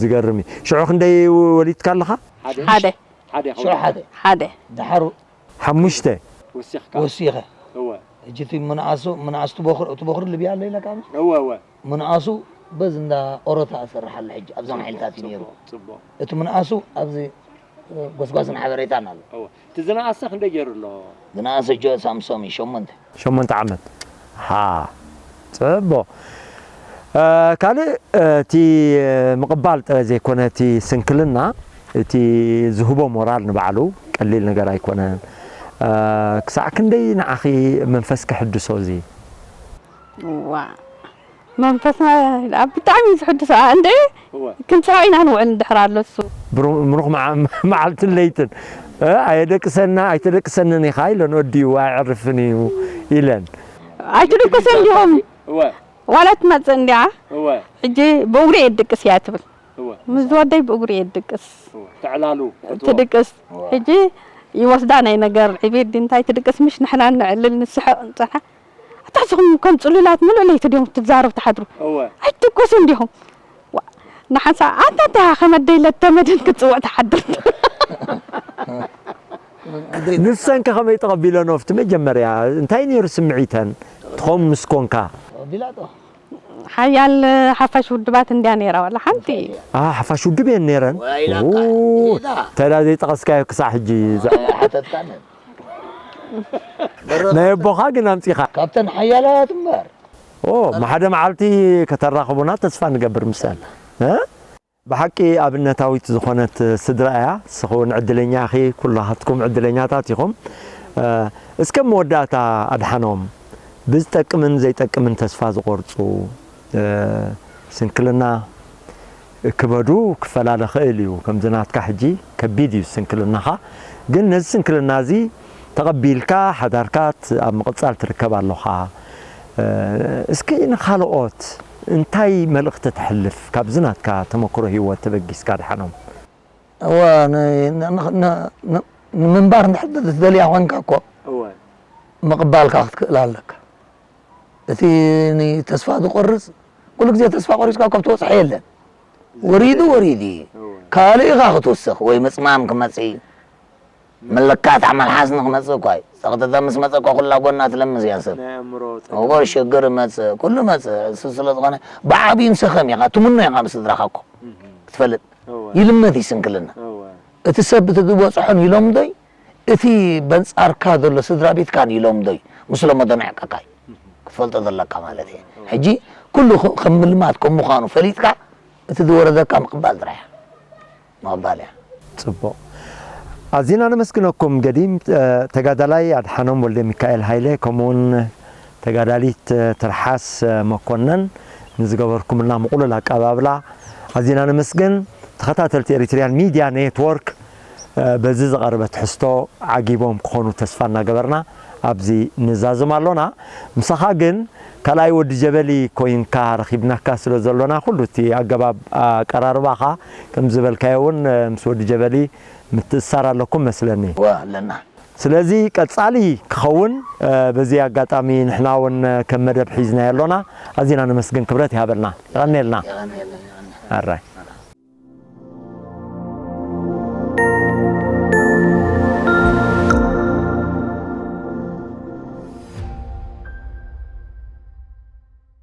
ዝገርም እዩ። ሽዑ ክንደይ ወሊድካ ኣለኻ? ሓደ። ሓደ። ሓደ ሽዑ ይኸውን። ሓደ። ሓደ። ደሓሩ ሓሙሽተ። ወሲኽካ። ወሲኸ። እወ። ሕጂ እቲ ምንኣሱ፣ ምንኣስ እቲ ቦኽሪ፣ እቲ ቦኽሪ ልብያ ኣሎ ኢለካ ኣሎ? እወ፣ እወ። ምንኣሱ በዚ እንዳ ኦሮታ እሰርሕ ኣሎ ሕጂ፣ ኣብዞም ሓይልታት እዩ ነይሩ። ጽቡቕ፣ ጽቡቕ። እቲ ምንኣሱ ኣብዚ፣ እ፣ ጎስጓስን ሓበሬታን ኣሎ። እወ። እቲ ዝነኣሰ ክንደይ ገይሩ ኣሎ? ዝነኣሰ ጆ ሳምሶም እዩ፣ ሸሞንተ። ሸሞንተ ዓመት። ሃ። ጽቡቕ። እ፣ ካልእ፣ እ፣ እቲ ምቕባል ጥራይ ዘይኮነ፣ እቲ ስንክልና፣ እቲ ዝህቦ ሞራል ንባዕሉ ቀሊል ነገር ኣይኮነን። እ፣ ክሳዕ ክንደይ ንዓኺ መንፈስ ከሕድሶ እዚ? ዋእ፣ መንፈስና ኣብ ብጣዕሚ እዩ ዝሕድሶ። ኣ፣ እንደ እወ። ክንስሖ ኢና ንውዕል እንድሕር ኣሎ እሱ። ብሩ-፣ ምሩኽ መዓ-፣ መዓልትን ለይትን፣ እ፣ ኣየደቅሰና፣ ኣይተደቅሰንን ኢኻ ኢለን፣ ወዲኡ ኣየዕርፍን እዩ ኢለን። ኣይትድቅሱ እንዲኹም። እወ። ዋላ ትመጽእ እንዲያ፣ እወ። ሕጂ ብእግሪ እየ ድቅስ እያ ትብል። ምስ ዝወደይ ብእግሩ እየ ድቅስ። ትዕላሉ? ትድቅስ። ሕጂ ይወስዳ ናይ ነገር ዕቤት ድንታይ ትድቅስ፣ ምሽ ንሕና ንዕልል ንስሕቕ ንጸንሓ። ኣታ ንስኹም ከም ጽሉላት ምሉእ ለይቲ ድዮም ትዛረቡ ትሓድሩ? ኣይትድቅሱን ዲኹም? ንሓንሳ ኣታ እንታይ ከመደይ ለተመድን ክትጽውዕ ትሓድር? ንሰን ከ ከመይ ተቐቢለንኦ ኣብቲ መጀመርያ? እንታይ ነይሩ ስምዒተን? ትኾም ምስ ኮንካ? ሓያል ሓፋሽ ውድባት እንድያ ነይራ ዋላ ሓንቲ። ሓፋሽ ውድብ እየን ነይረን። ተዳ ዘይጠቐስካዮ ክሳዕ ሕጂ። ናይ ኣቦኻ ግን ኣምፂኻ። ካብተን ሓያላት እምበር። ኦ፣ ብሓደ መዓልቲ ከተራኽቡና ተስፋ ንገብር ምሰን። ብሓቂ ኣብነታዊት ዝኾነት ስድራ እያ። ንስኺ እውን ዕድለኛ ኢኺ፣ ኩላትኩም ዕድለኛታት ኢኹም። እስከ መወዳእታ ኣድሓኖም፣ ብዝጠቅምን ዘይጠቅምን ተስፋ ዝቖርፁ፣ ስንክልና ክበዱ ክፈላለ ኽእል እዩ። ከምዚ ናትካ ሕጂ ከቢድ እዩ ስንክልናኻ። ግን ነዚ ስንክልና እዚ ተቐቢልካ ሓዳርካ ኣብ ምቕጻል ትርከብ ኣሎኻ። እስኪ ንኻልኦት እንታይ መልእኽቲ ተሕልፍ ካብዚ ናትካ ተመክሮ ህይወት ተበጊስካ ድሓኖም? እወ ንምንባር እንድሕር ትደልያ ኮንካ እኮ ምቕባልካ ክትክእል ኣለካ። እቲ ተስፋ ዝቆርፅ ኩሉ ግዜ ተስፋ ቆሪፅካ እኮ ትበፅሖ የለን። ወሪዱ ወሪዱ እዩ። ካልእ ኢኻ ክትውስኽ ወይ ምፅማም ክመፅእ እዩ። መለካት ዓመል ሓዝኒ ክመፅእ እኳ እዩ። ፀቕጥታ ምስ መፀ እኳ ኩላ ጎና ትለምስ እያ ሰብ። ናይ ኣእምሮ ጸገም። ሽግር መፅእ ኩሉ መፅእ እሱ ስለ ዝኾነ ብዓብዩ ንሰኸም ኢኻ ትምኖ ኢኻ ብስድራኻ እኮ ክትፈልጥ እወ። ይልመድ እዩ ስንክልና። እወ። እቲ ሰብ እቲ ዝበፅሖን ይለምዶይ እቲ በንፃርካ ዘሎ ስድራ ቤትካን ይለምዶይ ምስ ለመዶ ንዕቀካ እዩ ክትፈልጦ ዘለካ ማለት እየ። ሕጂ ኩሉ ከም ምልማድ ከም ምዃኑ ፈሊጥካ እቲ ዝወረደካ ምቕባል ጥራሕ እያ። ምቕባል እያ። ፅቡቕ። ኣዚና ነመስግነኩም። ገዲም ተጋዳላይ ኣድሓኖም ወልደሚካኤል ሃይለ ከምኡውን ተጋዳሊት ትርሓስ መኮነን ንዝገበርኩምልና ምቑሉል ኣቀባብላ ኣዚና ነመስግን። ተኸታተልቲ ኤሪትሪያን ሚድያ ኔትወርክ በዚ ዝቐረበ ትሕዝቶ ዓጊቦም ክኾኑ ተስፋ እናገበርና ኣብዚ ንዛዝም ኣሎና። ምሳኻ ግን ካልኣይ ወዲ ጀበሊ ኮይንካ ረኺብናካ ስለ ዘሎና ኩሉ እቲ ኣገባብ ኣቀራርባኻ ከም ዝበልካዮ እውን ምስ ወዲ ጀበሊ ምትእስሳር ኣለኩም መስለኒ። እወ ኣለና። ስለዚ ቀጻሊ ክኸውን በዚ ኣጋጣሚ ንሕና እውን ከም መደብ ሒዝናዮ ኣሎና። ኣዚና ነመስግን ክብረት ይሃበልና። የቐንየልና። ኣራይ።